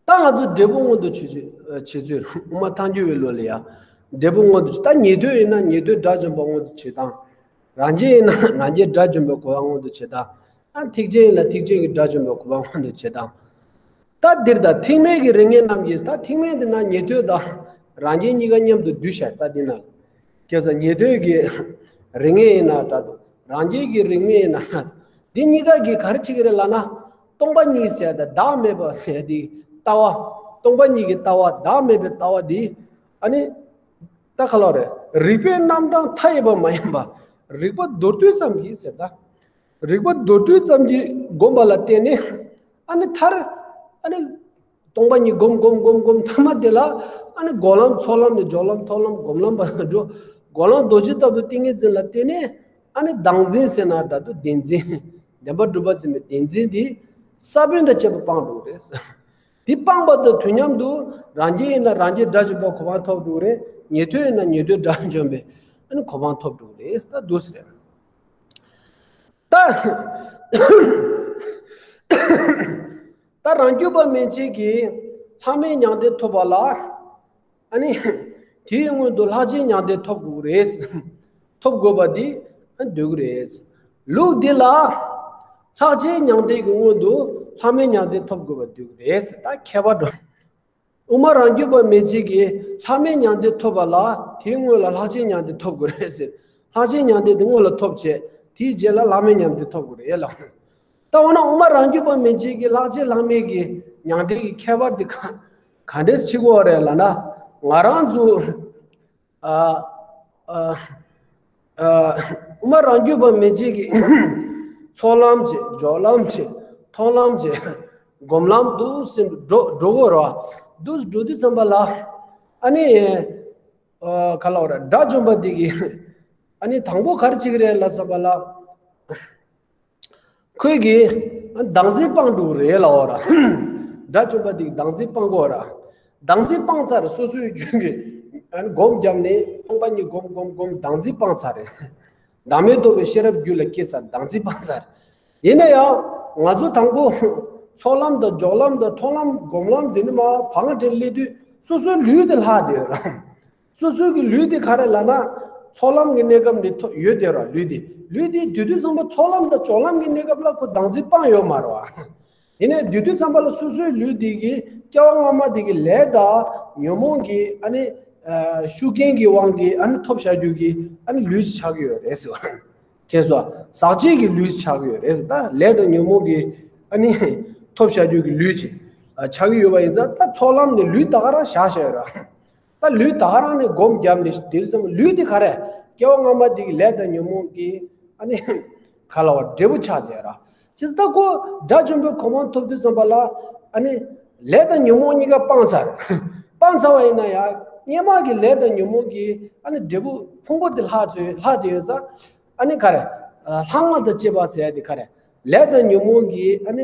ད་ང་ཚོ་འབྲས་བུ་མངོན་དུ་བྱེད་ཚུལ། བྱེད་ཚུལ་དབུ་མ་ཐལ་འགྱུར་བའི་ལུགས་ལ་ཡ། འབྲས་བུ་མངོན་དུ་བྱེད། ད་ཉན་ཐོས་ཡིན་ན་ཉན་ཐོས་དགྲ་བཅོམ་པ་མངོན་དུ་བྱེད་སྟངས། རང་རྒྱལ་ཡིན་ན་རང་རྒྱལ་དགྲ་བཅོམ་པའི་གོ་འཕང་མངོན་དུ་བྱེད་སྟངས། ཨ་ཐེག་ཆེན་ཡིན་ན་ཐེག་ཆེན་གྱི་དགྲ་བཅོམ་པའི་གོ་འཕང་མངོན་དུ་བྱེད་སྟངས། ད་འདིར་ད་ཐེག་དམན་གྱི་རིགས་ངན་རྣམས་ཀྱིས། ད་ཐེག་དམན་དེ་ན་ཉན་ཐོས་དང་རང་རྒྱལ་གཉིས་ཀ་མཉམ་དུ་འདུས་བྱས། ད་འདི་ན་ཁ་སང་ཉན་ཐོས་ཀྱི་རིགས་ངན་ཡིན་ན་འདྲ་འདུག་རང་རྒྱལ་གྱི་རིགས་ངན་ཡིན་ན་འདྲ་འདུག་འདི་གཉིས་ཀ་གིས་ག་རེ་བྱེད་ཀྱི་རེད་ལབ་ན། སྟོང་པ་ཉིད་ཟེར་ད་བདག་མེད་པ་ཟེར་དེ་ལྟ་བ། སྟོང་པ་ཉིད་ཀྱི་ལྟ་བ། བདག་མེད་པའི་ལྟ་བ་འདི། ཨ་ནི་ད་ག་ལ་རེད། རིགས་པའི་རྣམ་གྲངས་མཐའ་ཡས་པ་མ་ཡིན་པ། རིགས་པ་མདོར་བསྡུས་ཙམ་གྱིས་ཟེར་ད། རིགས་པ་མདོར་བསྡུས་ཙམ་གྱིས་བསྒོམས་པ་ལ་བརྟེན་ནས། ཨ་ནི་མཐར། ཨ་ནི་སྟོང་པ་ཉིད་བསྒོམ་བསྒོམ་བསྒོམ་བསྒོམ་མཐའ་མ་དེ་ལ། ཨ་ནི་སྒོམ་ལམ་ཚོགས་ལམ་ནས་སྦྱོར་ལམ་མཐོང་ལམ་སྒོམ་ལམ་པ་འགྲོ། སྒོམ་ལམ་རྡོ་རྗེ་ལྟ་བུའི་ཏིང་ངེ་འཛིན་ལ་བརྟེན་ནས། ཨ་ནི་བདག་འཛིན་ཟེར་ན་འདྲ་འདུག་བདེན་འཛིན། བདེན་པར་གྲུབ་པ་འཛིན་པའི་བདེན་འཛིན་དེ་ས་བོན་དང་བཅས་པ་སྤངས་འགྲོ་གི་རེད། དེ་སྤངས་པ་དང་དུས་མཉམ་དུ་རང་རྒྱལ་ཡིན་ན་རང་རྒྱལ་དགྲ་བཅོམ་པའི་གོ་འཕང་ཐོབ་འགྲོ་གི་རེད། ཉན་ཐོས་ཡིན་ན་ཉན་ཐོས་དགྲ་བཅོམ་པའི་ཨ་ནི་གོ་འཕང་ཐོབ་འགྲོ་གི་རེད། ད་འདུག་ཟེར། ད། ད་རང་རྒྱུད་པ་མན་ཆད་ཀྱིས་ལྷག་མེད་མྱང་འདས་ཐོབ་པ་ལ། ཨ་ནི། དེའི་སྔོན་དུ་ལྷག་བཅས་མྱང་འདས་ཐོབ་དགོས་རེད། ཐོབ་དགོས་པ་འདི་འདོད་ཀྱི་རེད། ལུགས་འདི་ལ། ལྷག་བཅས་མྱང་འདས་ཀྱི་སྔོན་དུ་ལྷག་མེད་མྱང་འདས་ཐོབ་དགོས་པ་འདོད་ཀྱི་རེད། ད་ཁྱད་པར་འགྲོ། དབུ་མ་རང་རྒྱུད་པ་མན་ཆད་ཀྱིས་ལྷག་མེད་མྱང་འདས་ཐོབ་པ་ལ་དེའི་སྔོན་ལ་ལྷག་བཅས་མྱང་འདས་ཐོབ་དགོས་རེད་ཟེར། ལྷག་བཅས་མྱང་འདས་དེ་སྔོན་ལ་ཐོབ་བྱས། དེའི་རྗེས་ལ་ལྷག་མེད་མྱང་འདས་ཐོབ་དགོས་རེད་ལ། ད་འོ་ན་དབུ་མ་རང་རྒྱུད་པ་མན་ཆད་ཀྱིས་ལྷག་བཅས་ལྷག་མེད་ཀྱི་མྱང་འདས་ཀྱི་ཁྱད་པར་དེ་ག་ག་འདྲས་ཕྱེ་དགོས་རེད་ལབ་ན། ང་རང་ཚོ། ཨ། ཨ། ཨ། དབུ་མ་རང་རྒྱུད་པ་མན་ཆད་ཀྱིས་ཚོགས་ལམ་བྱེད། སྦྱོར་ལམ་བྱེད། མཐོང་ལམ་བྱེད། སྒོམ་ལམ་འདུག་སེ་འགྲོ་འགྲོ་དགོས་རེད་བ། འདུག་འགྲོ་དུས་ཙམ་པ་ལ། ཨ་ནི། ཨ། ག་ལབ་རེད། དགྲ་བཅོམ་པ་འདི་གིས། ཨ་ནི་དང་པོ་ག་རེ་བྱེད་ཀྱི་རེད་ལབ་ཙམ་པ་ལ། ཁོས་ཀྱིས་བདག་འཛིན་སྤང་འགྲོ་གི་རེད་ལབ་པ་ར། དགྲ་བཅོམ་པ་འདི་གིས་བདག་འཛིན་སྤང་དགོས་ར། བདག་འཛིན་སྤངས་ཚར་རེད། སོ་སོའི་རྒྱུད་ཀྱི་སྒོམ་བརྒྱབ་ནས་སྟོང་པ་ཉིད་སྒོམ་སྒོམ་སྒོམ་བདག་འཛིན་སྤངས་ཚར་རེད། བདག་མེད་རྟོགས་པའི་ཤེས་རབ་རྒྱུད་ལ་སྐྱེས་ཚར། བདག་འཛིན་སྤངས་ཚར་རེད། ཡིན་ན་ཡང་ང་ཚོ་དང་པོ་ཚོགས་ལམ་དང་སྦྱོར་ལམ་དང་མཐོང་ལམ་སྒོམ་ལམ་འདི་ནི་མར་བང་སྒྲིག་སླེབས་དུས་སོ་སོའི་ལུས་དེ་ལྷག་བསྡད་ཡོད་ར། སོ་སོའི་གི་ལུས་དེ་ག་རེ་ལབ་ན། ཚོགས་ལམ་གྱི་གནས་སྐབས་ནས་ཐོབ་ཡོད་དེ་ར། ལུས་དེ་ལུས་དེ་དུས་དུས་ཚང་མ་ཚོགས་ལམ་དང་སྦྱོར་ལམ་གྱི་གནས་སྐབས་ལ་ཁོ་བདག་འཛིན་སྤངས་ཡོད་མ་རེད་བ། ཡིན་ནའི་དུས་དུས་ཚང་མ་ལ་སོ་སོའི་ལུས་དེ་གི་སྐྱེ་བ་སྔ་མ་དེ་གི་ལས་དང་ཉོན་མོངས་ཀྱི་ཨ་ནི་ཤུགས་རྐྱེན་གྱི་དབང་གིས་ཨ་ནི་ཐོབ་བྱ་རྒྱུ་གི་ཨ་ནི་ལུས་ཆགས་ཀྱི་ཡོད་རེད་ཟེར་བ། མཁྱེན་སོང་། ཟག་བཅས་ཀྱི་ལུས་ཆགས་ཀྱི་ཡོད་རེད་ཟེར། ད་ལས་དང་ཉོན་མོངས་ཀྱི་ཨ་ནི་ཐོབ་བྱ་རྒྱུ་གི་ལུས་ཅིག་ཆགས་ཀྱི་ཡོད་པ་ཡིན་ཙང་ད་ཚོགས་ལམ་ནས་ལུས་ད་ག་རང་བཞག་བཞག་ཡོད་ར། ད་ལུས་ད་ག་རང་ནས་སྒོམ་བརྒྱབ་ནས་དེ་ཙམ་ལུས་དེ་ག་རེ་ སྐྱེ་བ་སྔ་མ་དེ་གི་ལས་དང་ཉོན་མོངས་ཀྱི་ཨ་ནི་ག་ལ་བ་འབྲས་བུ་ཆགས་བསྡད་ར། ཇི་ལྟར་ཁོ་དགྲ་བཅོམ་པའི་གོ་འཕང་ཐོབ་དུས་ཙམ་པ་ལ་ཨ་ནི་ལས་དང་ཉོན་མོངས་གཉིས་ཀ་སྤངས་ཚར། སྤངས་ཚར་བ་ཡིན་ན་ཡང་སྔོན་མ་གི་ལས་དང་ཉོན་མོངས་ཀྱི་ཨ་ནི་འབྲས་བུ་ཕུང་པོ་དེ་ལྷག་ཚོད་ལྷག་དེ་ཡོད་ཙང་། ཨ་ནི་ག་རེ། ལྷག་མ་དང་བཅས་པ་ཟེར་ཡ་དེ་ག་རེ། ལས་དང་ཉོན་མོངས་ཀྱི་ཨ་ནི།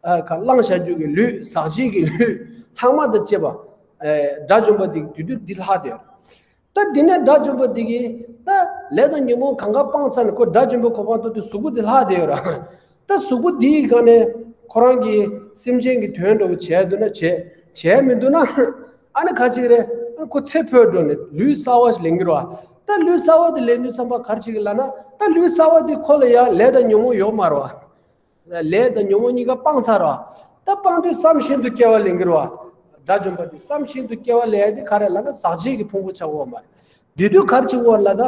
ཨ་ག་བླངས་བྱ་རྒྱུ་གི་ལུས་ཟག་བཅས་ཀྱི་ལུས་ལྷག་མ་དང་བཅས་པ། ཨ་དགྲ་བཅོམ་པ་དེ་དུས་དུས་འདི་ལྷག་དེ་ཡོད། ད་འདི་ནས་དགྲ་བཅོམ་པ་འདི་གིས་ད་ལས་དང་ཉོན་མོངས་གང་ག་སྤངས་ཚར་ནས་ཁོ་དགྲ་བཅོམ་པའི་གོ་འཕང་ཐོབ་དུས་གཟུགས་པོ་འདི་ལྷག་དེ་ཡོད་ར། ད་གཟུགས་པོ་འདིའི་སྒང་ནས་ཁོ་རང་གི་སེམས་ཅན་གྱི་དོན་འདྲ་བོ་བྱས་འདུག་ན་བྱས། བྱས་མི་འདུག་ན། ཨ་ནི་ག་ཅིག་རེད། ཨ་ཁོ་ཚེ་འཕོས་འགྲོ་ནས་ལུས་གསར་བ་ཞིག་ལེན་གྱི་རེད་བ། ད་ལུས་གསར་བ་དེ་ལེན་དུས་ཙམ་པ་ག་རེ་བྱེད་ཀྱི་ལབ་ན། ད་ལུས་གསར་བ་དེ་ཁོ་ལ་ཡང་ལས་དང་ཉོན་མོངས་ཡོད་མ་རེད་བ། ལས་དང་ཉོན་མོངས་གཉིས་ཀ་སྤངས་ཚར་བ། ད་སྤངས་དུས་བསམ་བཞིན་དུ་སྐྱེ་བ་ལེན་གྱི་རེད་བ། དགྲ་བཅོམ་པ་དེ་བསམ་བཞིན་དུ་སྐྱེ་བ་ལེན་ཡ་དེ་ག་རེ་ལབ་ན་ཟག་བཅས་ཀྱི་ཕུང་པོ་ཆགས་ཀྱི་ཡོད་མ་རེད། དེ་དུས་ག་རེ་བྱེད་དགོས་ལབ་ན།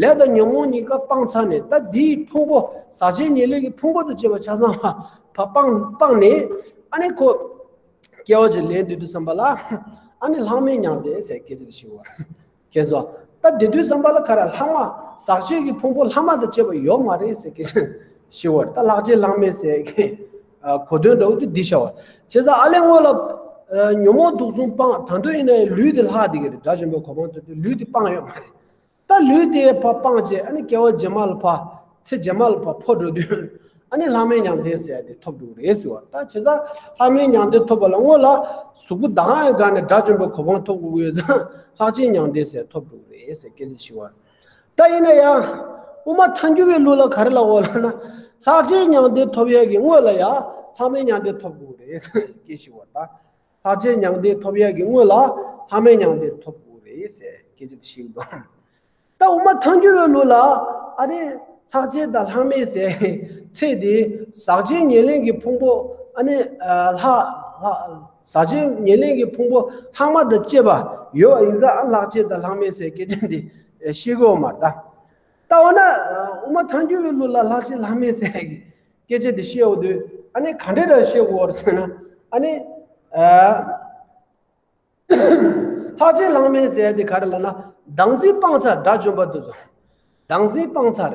ལས་དང་ཉོན་མོངས་གཉིས་ཀ་སྤངས་ཚར་ནས་ད་དེའི་ཕུང་པོ་ཟག་བཅས་ཉེར་ལེན་གྱི་ཕུང་པོ་དང་བཅས་པ་ཆ་ཚང་བ་སྤངས་སྤངས་ནས། ཨ་ནི་ཁོ་སྐྱེ་བ་ཅིག་ལེན་དུས་དུས་ཙམ་པ་ལ། ཨ་ནི་ལྷག་མེད་མྱང་འདས་ཟེར་སྐད་ཆ་དེ་ཞིག་བ། ཁྱེད་ཚོ། ད་དེ་དུས་ཙམ་པ་ལ་ག་རེ་ལྷག་མ། ཟག་བཅས་ཀྱི་ཕུང་པོ་ལྷག་མ་དང་བཅས་པ་ཡོད་མ་རེད་ཟེར་སྐད་ཆ་ཞིག་བ། ད་ལྷག་བཅས་ལྷག་མེད་ཟེར་གི་གོ་དོན་འདྲ་བོ་དེ་འདི་ཤར་བ། བྱས་ཙང་ཨ་ལས་སྔོན་ལ་ཉོན་མོངས་དུག་གསུམ་སྤངས། ད་དུང་ཡིན་ན་ཡང་ལུས་དེ་ལྷག་བསྡད་ཀྱི་རེད། དགྲ་བཅོམ་པའི་གོ་འཕང་ཐོབ་དུས་ལུས་དེ་སྤངས་ཡོད་མ་རེད། ད་ལུས་དེ་ཕར་སྤངས་བྱས། ཨ་ནི་སྐྱེ་བ་རྗེས་མ་ལ་ཕར། ཚེ་རྗེས་མ་ལ་ཕར་འཕོ་འགྲོ་དུས། ཨ་ནི་ལྷག་མེད་མྱང་འདས་ཟེར་ཡ་དེ་ཐོབ་འགྲོ་གི་རེད་ཟེར་བ། ད་བྱས་ཙང་ལྷག་མེད་མྱང་འདས་ཐོབ་པ་ལ་སྔོན་ལ་གཟུགས་པོ་དག་ཡང་གང་ནས་དགྲ་བཅོམ་པའི་གོ་འཕང་ཐོབ་དགོས་ཀྱི་ཡོད་ཙང་ལྷག་བཅས་མྱང་འདས་ཟེར་ཐོབ་འགྲོ་གི་རེད་ཟེར་སྐད་ཆ་ཞིག་བ། ད་ཡིན་ན་ཡང་དབུ་མ་ཐལ་འགྱུར་བའི་ལུགས་ལ་ག་རེ་ལབ་དགོས་ལབ་ན། ལྷག་བཅས་མྱང་འདས་ཐོབ་ཡ་གི་སྔོན་ལ་ཡང་ལྷག་མེད་མྱང་འདས་ཐོབ་དགོས་ཀྱི་རེད་ཟེར་སྐད་ཆ་ཞིག་བ། ད་ལྷག་བཅས་མྱང་འདས་ཐོབ་ཡ་གི་སྔོན་ལ་ལྷག་མེད་མྱང་འདས་ཐོབ་དགོས་ཀྱི་རེད་ཟེར་སྐད་ཆ་དེ་ཞིག་འདུག་ད་དབུ་མ་ཐལ་འགྱུར་བའི་ལུགས་ལ། ཨ་ནི་ལྷག་བཅས་དང་ལྷག་མེད་ཟེར་ཚིག་དེ་ཟག་བཅས་ཉེར་ལེན་གྱི་ཕུང་པོ། ཨ་ནི་ལྷག་ལྷག་ཟག་བཅས་ཉེར་ལེན་གྱི་ཕུང་པོ་ལྷག་མ་དང་བཅས་པ་ཡོད་པ་ཡིན་ཙང་། ཨ་ལྷག་བཅས་དང་ལྷག་མེད་ཟེར་སྐད་ཆ་འདི་ཤེས་དགོས་མ་རེད་ད། ད་འོ་ན་དབུ་མ་ཐལ་འགྱུར་བའི་ལུགས་ལ་ལྷག་བཅས་ལྷག་མེད་ཟེར་གྱི་སྐད་ཆ་འདི་ཤེས་འོ་དུས། ཨ་ནི་ག་འདྲ་འདྲ་ཤེས་དགོས་རེད་ཟེར་ན། ཨ་ནི། ལྷག་བཅས་ལྷག་མེད་ཟེར་ཡ་དེ་ག་རེ་ལབ་ན། བདག་འཛིན་སྤངས་ཚར། དགྲ་བཅོམ་པ་དེ་ཚོ། བདག་འཛིན་སྤངས་ཚར།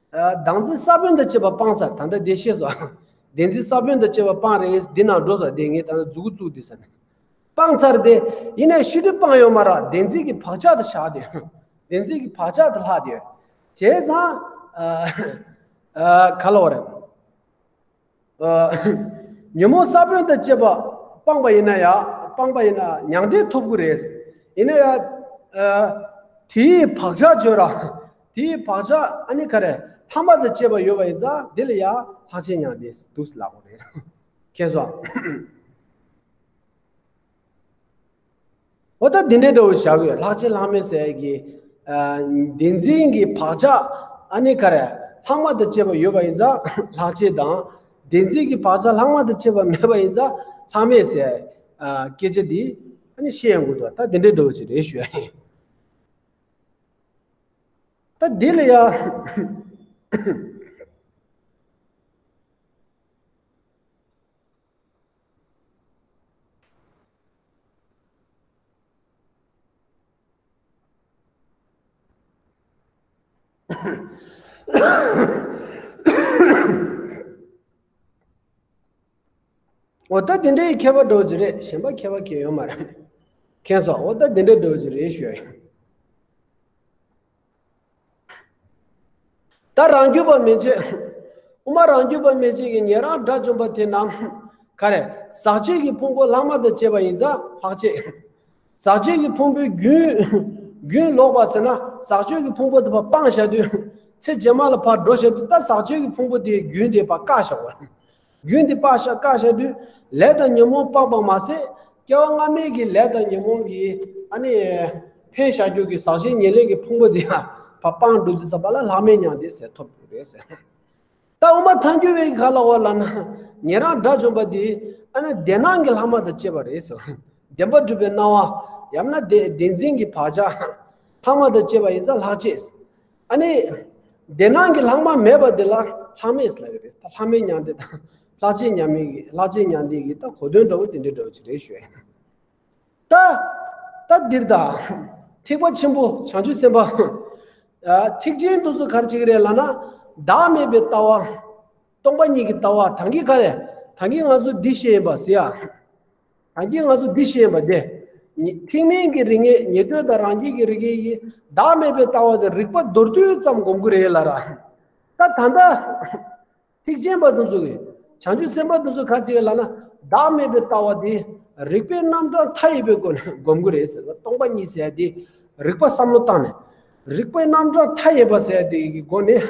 བདག་འཛིན་ས་བོན་དང་བཅས་པ་སྤངས་ཚར། ད་ལྟ་བདེ་ཤེས་སོ། བདེན་འཛིན་ས་བོན་དང་བཅས་པ་སྤངས་རེད། འདི་ནང་འགྲོ་ས་དེ་ངས་ད་ལྟ་མཛུ་གུ་བཙུགས་དེ་ས་ནས། སྤངས་ཚར་དེ། ཡིན་ནའི་ཤེས་སྒྲིབ་སྤངས་ཡོད་མ་རེད། བདེན་འཛིན་གྱི་བག་ཆགས་དེ་བཞག་དེ། བདེན་འཛིན་གྱི་བག་ཆགས་དེ་ལྷག་དེ། བྱས་ཙང་། ག་ལ་བ་རེད། ཉོན་མོངས་ས་བོན་དང་བཅས་པ་སྤངས་པ་ཡིན་ན་ཡང་། སྤངས་པ་ཡིན་ན་མྱང་འདས་ཐོབ་ཀྱི་རེད། ཡིན་ན་ཡང་། དེའི་བག་ཆགས་བརྗོད་ར། དེའི་བག་ཆགས་ཨ་ནི་ག་རེ། ལྷག་མ་དང་བཅས་པ་ཡོད་པ་ཡིན་ཙང་། དེ་ལ་ཡང་ལྷག་བཅས་མྱང་འདས་འདུག་ལབ་དགོས་རེད། མཁྱེན་སོང་། འོ་ད་འདི་འདྲའི་འདྲ་བོ་བཞག་ཡོད། ལྷག་བཅས་ལྷག་མེད་ཟེར་གྱི། བདེན་འཛིན་གྱི་བག་ཆགས་ཨ་ནི་ག་རེ། ལྷག་མ་དང་བཅས་པ་ཡོད་པ་ཡིན་ཙང་ལྷག་བཅས་དང་། བདེན་འཛིན་གྱི་བག་ཆགས་ལྷག་མ་དང་བཅས་པ་མེད་པ་ཡིན་ཙང་ལྷག་མེད་ཟེར། སྐད་ཆ་འདི་ཨ་ནི་བཤད་ཡོང་གི་འདུག་ད་འདི་འདྲའི་འདྲ་བོ་ཅིག་རེད་ཞུ་ཡ་ཡིན། ད་འདི་ལ་ཡ། འོ་ད་དེ་འདྲའི་མཁས་པ་འདྲ་བོ་ཅིག་རེད། གཞན་པ་མཁས་པ་གང་ཡོད་མ་རེད། མཁྱེན་སོང་། འོ་ད་དེ་འདྲའི་འདྲ་བོ་ཅིག་རེད་ཞུ་ཡ་ཡིན། ད་རང་རྒྱུད་པ་མན་ཆད། དབུ་མ་རང་རྒྱུད་པ་མན་ཆད་ཀྱིས་ཉན་རང་དགྲ་བཅོམ་པ་དེ་རྣམས་ག་རེ། ཟག་བཅས་ཀྱི་ཕུང་པོ་ལྷག་མ་དང་བཅས་པ་ཡིན་ཙང་ལྷག་བཅས། ཟག་བཅས་ཀྱི་ཕུང་པོའི་རྒྱུན། རྒྱུན་ལོག་པ་ཟེར་ན་ཟག་བཅས་ཀྱི་ཕུང་པོ་དེ་ཕར་སྤངས་བཞག་དུས། ཚེ་རྗེས་མ་ལ་ཕར་འགྲོ་བཞག་དུས། ད་ཟག་བཅས་ཀྱི་ཕུང་པོ་དེའི་རྒྱུན་དེ་ཕར་བཀག་བཞག་པ། རྒྱུན་དེ་ཕར་བཞག་བཀག་བཞག་དུས། ལས་དང་ཉོན་མོངས་སྤངས་པ་མ་ཟད། སྐྱེ་བ་སྔ་མའི་གི་ལས་དང་ཉོན་མོངས་ཀྱི་ཨ་ནི་འཕེན་བཞག་རྒྱུ་གི་ཟག་བཅས་ཉེར་ལེན་གྱི་ཕུང་པོ་དེ་ཡང་ཕར་སྤངས་འགྲོ་དུས་ཙམ་པ་ལ་ལྷག་མེད་མྱང་འདས་ཟེར་ཐོབ་འགྲོ་རེད་ཟེར། ད་དབུ་མ་ཐལ་འགྱུར་བའི་ག་ལ་བ་ལབ་ན། ཉན་རང་དགྲ་བཅོམ་པ་འདི་ཨ་ནི་བདེན་སྣང་གི་ལྷག་མ་དང་བཅས་པ་རེད་ཟེར། བདེན་པར་གྲུབ་པའི་སྣང་བ། ཡང་ན་བདེ་བདེན་འཛིན་གྱི་བག་ཆགས་ལྷག་མ་དང་བཅས་པ་ཡིན་ཙང་ལྷག་བཅས། ཨ་ནི། བདེན་སྣང་གི་ལྷག་མ་མེད་པ་འདི་ལ་ལྷག་མེད་ལབ་ཀྱི་རེད། ད་ལྷག་མེད་མྱང་འདས་དང་ལྷག་བཅས་མྱང་མེད་ཀྱི་ལྷག་བཅས་མྱང་འདས་ཀྱི་ད་གོ་དོན་འདྲ་བོ་དེ་འདྲ་འདྲ་བོ་ཅིག་རེད་ཞུ་ཡ་ཡིན། ད། ད་འདིར་ད། ཐེག་པ་ཆེན་པོ་བྱང་ཆུབ་སེམས་དཔའ། ཨ། ཐེག་ཆེན་དེ་ཚོ་ག་རེ་བྱེད་ཀྱི་རེད་ལབ་ན། བདག་མེད་པའི་ལྟ་བ། སྟོང་པ་ཉིད་ཀྱི་ལྟ་བ། ད་གིན་ག་རེ། ད་གིན་ང་ཚོ་འདི་བཤད་ཡིན་པ་ཟེར་ཡ། ད་གིན་ང་ཚོ་འདི་བཤད་ཡིན་པ་དེ། ཉི- ཐེག་དམན་གྱི་རིགས་ངེས། ཉན་ཐོས་དང་རང་རྒྱལ་གྱི་རིགས་ངེས་ཀྱིས་བདག་མེད་པའི་ལྟ་བ་དེ་རིགས་པ་མདོར་བསྡུས་ཙམ་སྒོམ་གྱི་རེད་ལབ་ར། ད་ད་ལྟ། ཐེག་ཆེན་པ་དེ་ཚོ་གིས། བྱང་ཆུབ་སེམས་དཔའ་དེ་ཚོ་ག་རེ་བྱེད་ཀྱི་ལབ་ན། བདག་མེད་པའི་ལྟ་བ་དེ་རིགས་པའི་རྣམ་གྲངས་མཐའ་ཡས་པའི་སྒོ་ནས་སྒོམ་གྱི་རེད་ཟེར་བ། སྟོང་པ་ཉིད་ཟེར་ཡ་དེ་རིགས་པ་བསམ་བློ་བཏང་ནས། རིགས་པའི་རྣམ་གྲངས་མཐའ་ཡས་པ་ཟེར་ཡ་དེ་གི་སྒོ་ནས།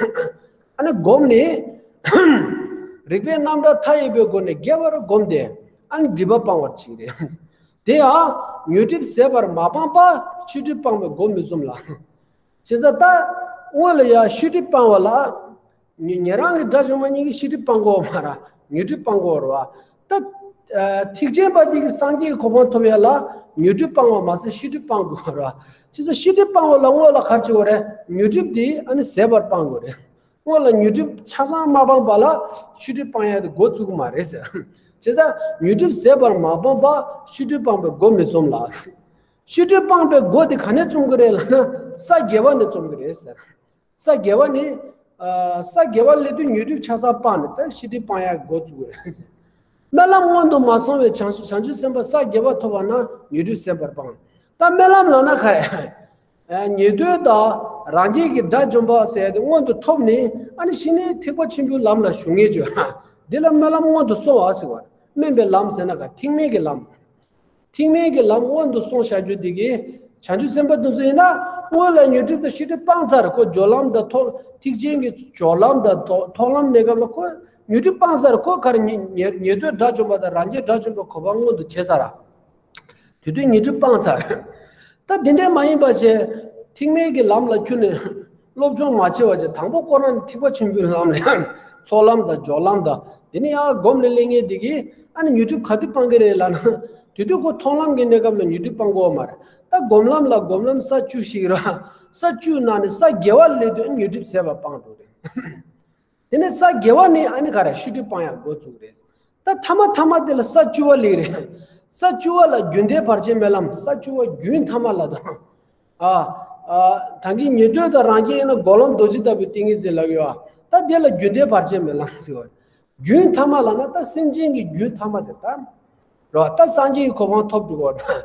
ཨ་ནི་སྒོམ་ནས། རིགས་པའི་རྣམ་གྲངས་མཐའ་ཡས་པའི་སྒོ་ནས་རྒྱས་པར་བསྒོམས་ཏེ། ཨ་ནི་སྒྲིབ་པ་སྤང་བར་བྱེད་ཀྱི་རེད། དེ་ཡང་ཉོན་སྒྲིབ་ཟད་པར་མ་སྤངས་པ། ཕྱི་སྒྲིབ་སྤངས་པའི་སྒོ་མི་ཚུམ་ལ། བྱས་ཙང་ད་སྔོན་ལ་ཡ་ཕྱི་སྒྲིབ་སྤང་བ་ལ། ཉེ- ཉན་རང་གི་དགྲ་བཅོམ་པ་ཉིད་ཀྱིས་ཕྱི་སྒྲིབ་སྤང་དགོས་པ་མ་རེད། ཉོན་སྒྲིབ་སྤང་དགོས་པ་རེད་བ། ད། ཨ། ཐེག་ཆེན་པ་འདི་གིས་སངས་རྒྱས་ཀྱི་གོ་འཕང་ཐོབ་ཡ་ལ་ཉོན་སྒྲིབ་སྤང་བ་མ་ཟད་ཕྱི་སྒྲིབ་སྤང་དགོས་པ་རེད་བ། བྱས་ཙང་ཕྱི་སྒྲིབ་སྤང་བ་ལ་སྔོན་ལ་ག་རེ་བྱེད་དགོས་རེད། ཉོན་སྒྲིབ་འདི་ཨ་ནི་ཟད་པར་སྤང་དགོས་རེད། སྔོན་ལ་ཉོན་སྒྲིབ་ཆ་ཚང་མ་སྤངས་པ་ལ་ཕྱི་སྒྲིབ་སྤང་ཡ་དེ་འགོ་བཙུགས་ཀྱི་མ་རེད་ཟེར། བྱས་ཙང་ཉོན་སྒྲིབ་ཟད་པར་མ་སྤངས་པ། ཕྱི་སྒྲིབ་སྤངས་པའི་སྒོ་མི་ཚུམ་ལ། ཕྱི་སྒྲིབ་སྤངས་པའི་སྒོ་དེ་ག་ནས་ཚུམ་གྱི་རེད་ལབ་ན། ས་བརྒྱད་པ་ནས་ཚུམ་གྱི་རེད་ཟེར། ས་བརྒྱད་པ་ནི། ཨ། ས་བརྒྱད་པ་སླེབས་དུས་ཉོན་སྒྲིབ་ཆ་ཚང་སྤངས་ནས་ད་ཕྱི་སྒྲིབ་སྤང་ཡག་འགོ་བཙུགས་པ་རེད། སྨོན་ལམ་སྔོན་དུ་མ་སོང་བའི་བྱང་བྱང་ཆུབ་སེམས་དཔའ་ས་བརྒྱད་པ་ཐོབ་པ་ན་ཉོན་སྒྲིབ་ཟད་པར་སྤངས། ད་སྨོན་ལམ་ལབ་ན་ག་རེ། ཨ། ཉན་ཐོས་དང་རང་རྒྱལ་གྱི་དགྲ་བཅོམ་པ་ཟེར་ཡ་དེ་སྔོན་དུ་ཐོབ་ནས། ཨ་ནི་ཕྱི་ནས་ཐེག་པ་ཆེན་པོའི་ལམ་ལ་ཞུགས་ངེས་བྱོས། འདི་ལ་སྨོན་ལམ་སྔོན་དུ་སོང་བ་ཟེར་བ། སྨོན་པའི་ལམ་ཟེར་ན་ག་ཐེག་དམན་གྱི་ལམ། ཐེག་དམན་གྱི་ལམ་སྔོན་དུ་སོང་བྱ་རྒྱུ་དེ་གིས། བྱང་ཆུབ་སེམས་དཔའ་དེ་ཚོ་ཡིན་ན། སྔོན་ལ་ཉོན་སྒྲིབ་དང་ཕྱི་སྒྲིབ་སྤངས་ཚར། ཁོ་སྦྱོར་ལམ་དང་ཐོག་ཐེག་ཆེན་གྱི་སྦྱོར་ལམ་དང་ཐོག་མཐོང་ལམ་གནས་སྐབས་ལ་ཁོ་ཉོན་སྒྲིབ་སྤངས་ཚར། ཁོ་ག་རེ་ཉེ- ཉེ- ཉན་ཐོས་དགྲ་བཅོམ་པ་དང་རང་རྒྱལ་དགྲ་བཅོམ་པའི་གོ་འཕང་མངོན་དུ་བྱས་ཚར། དེ་དུས་ཉོན་སྒྲིབ་སྤངས་ཚར། ད་དེ་འདྲས་མ་ཡིན་པ་བྱས། ཐེག་དམན་གྱི་ལམ་ལ་འཁྱུར་ནས་སློབ་སྦྱོང་མ་བྱས་པ་བྱས། དང་པོ་ཁོ་རང་ནི་ཐེག་པ་ཆེན་པོའི་ལམ་ལ་ཚོགས་ལམ་དང་སྦྱོར་ལམ་དང་། དེ་ནས་ཡང་སྒོམ་ནས་སླེབས་མཁན་དེ་གིས་ཨ་ནི་ཉོན་སྒྲིབ་ག་དུས་སྤང་གི་རེད་ལབ་ན། དེ་དུས་ཁོ་མཐོང་ལམ་གྱི་གནས་སྐབས་ལ་ཉོན་སྒྲིབ་སྤང་དགོས་པ་མ་རེད། ད་སྒོམ་ལམ་ལ་སྒོམ་ལམ་ས་བཅུ་ཞིག་ར། ས་བཅུ་ནང་ནས་ས་བརྒྱད་པ་སླེབས་དུས་ཨ་ནི་ཉོན་སྒྲིབ་ཟད་པ་སྤངས་འགྲོ་རེད། དེ་ནས་ས་བརྒྱད་པ་ནས་ཨ་ནི་ག་རེ། ཕྱི་སྒྲིབ་སྤང་ཡག་འགོ་བཙུགས་རེད། ད་ཐ་མ་ཐ་མ་དེ་ལ་ས་བཅུ་པ་སླེབས་རེད། ས་བཅུ་པ་ལ་རྒྱུན་མཐའི་བར་ཆད་མེད་ལམ། ས་བཅུ་པ་རྒྱུན་ཐ་མ་ལ་དང་། ཨ། ཨ། ད་གིན་ཉན་ཐོས་དང་རང་རྒྱལ་ཡིན་ན་སྒོམ་ལམ་རྡོ་རྗེ་ལྟ་བུའི་ཏིང་ངེ་འཛིན་ལབ་ཡོད་ཨ། ད་དེ་ལ་རྒྱུན་མཐའི་བར་ཆད་མེད་ལམ་ཟེར་བ། རྒྱུན་ཐ་མ་ལབ་ན་ད་སེམས་ཅན་གྱི་རྒྱུན་ཐ་མ་དེ་ད། རོ། ད་སངས་རྒྱས་ཀྱི་གོ་འཕང་ཐོབ་འགྲོ་བ་དང་།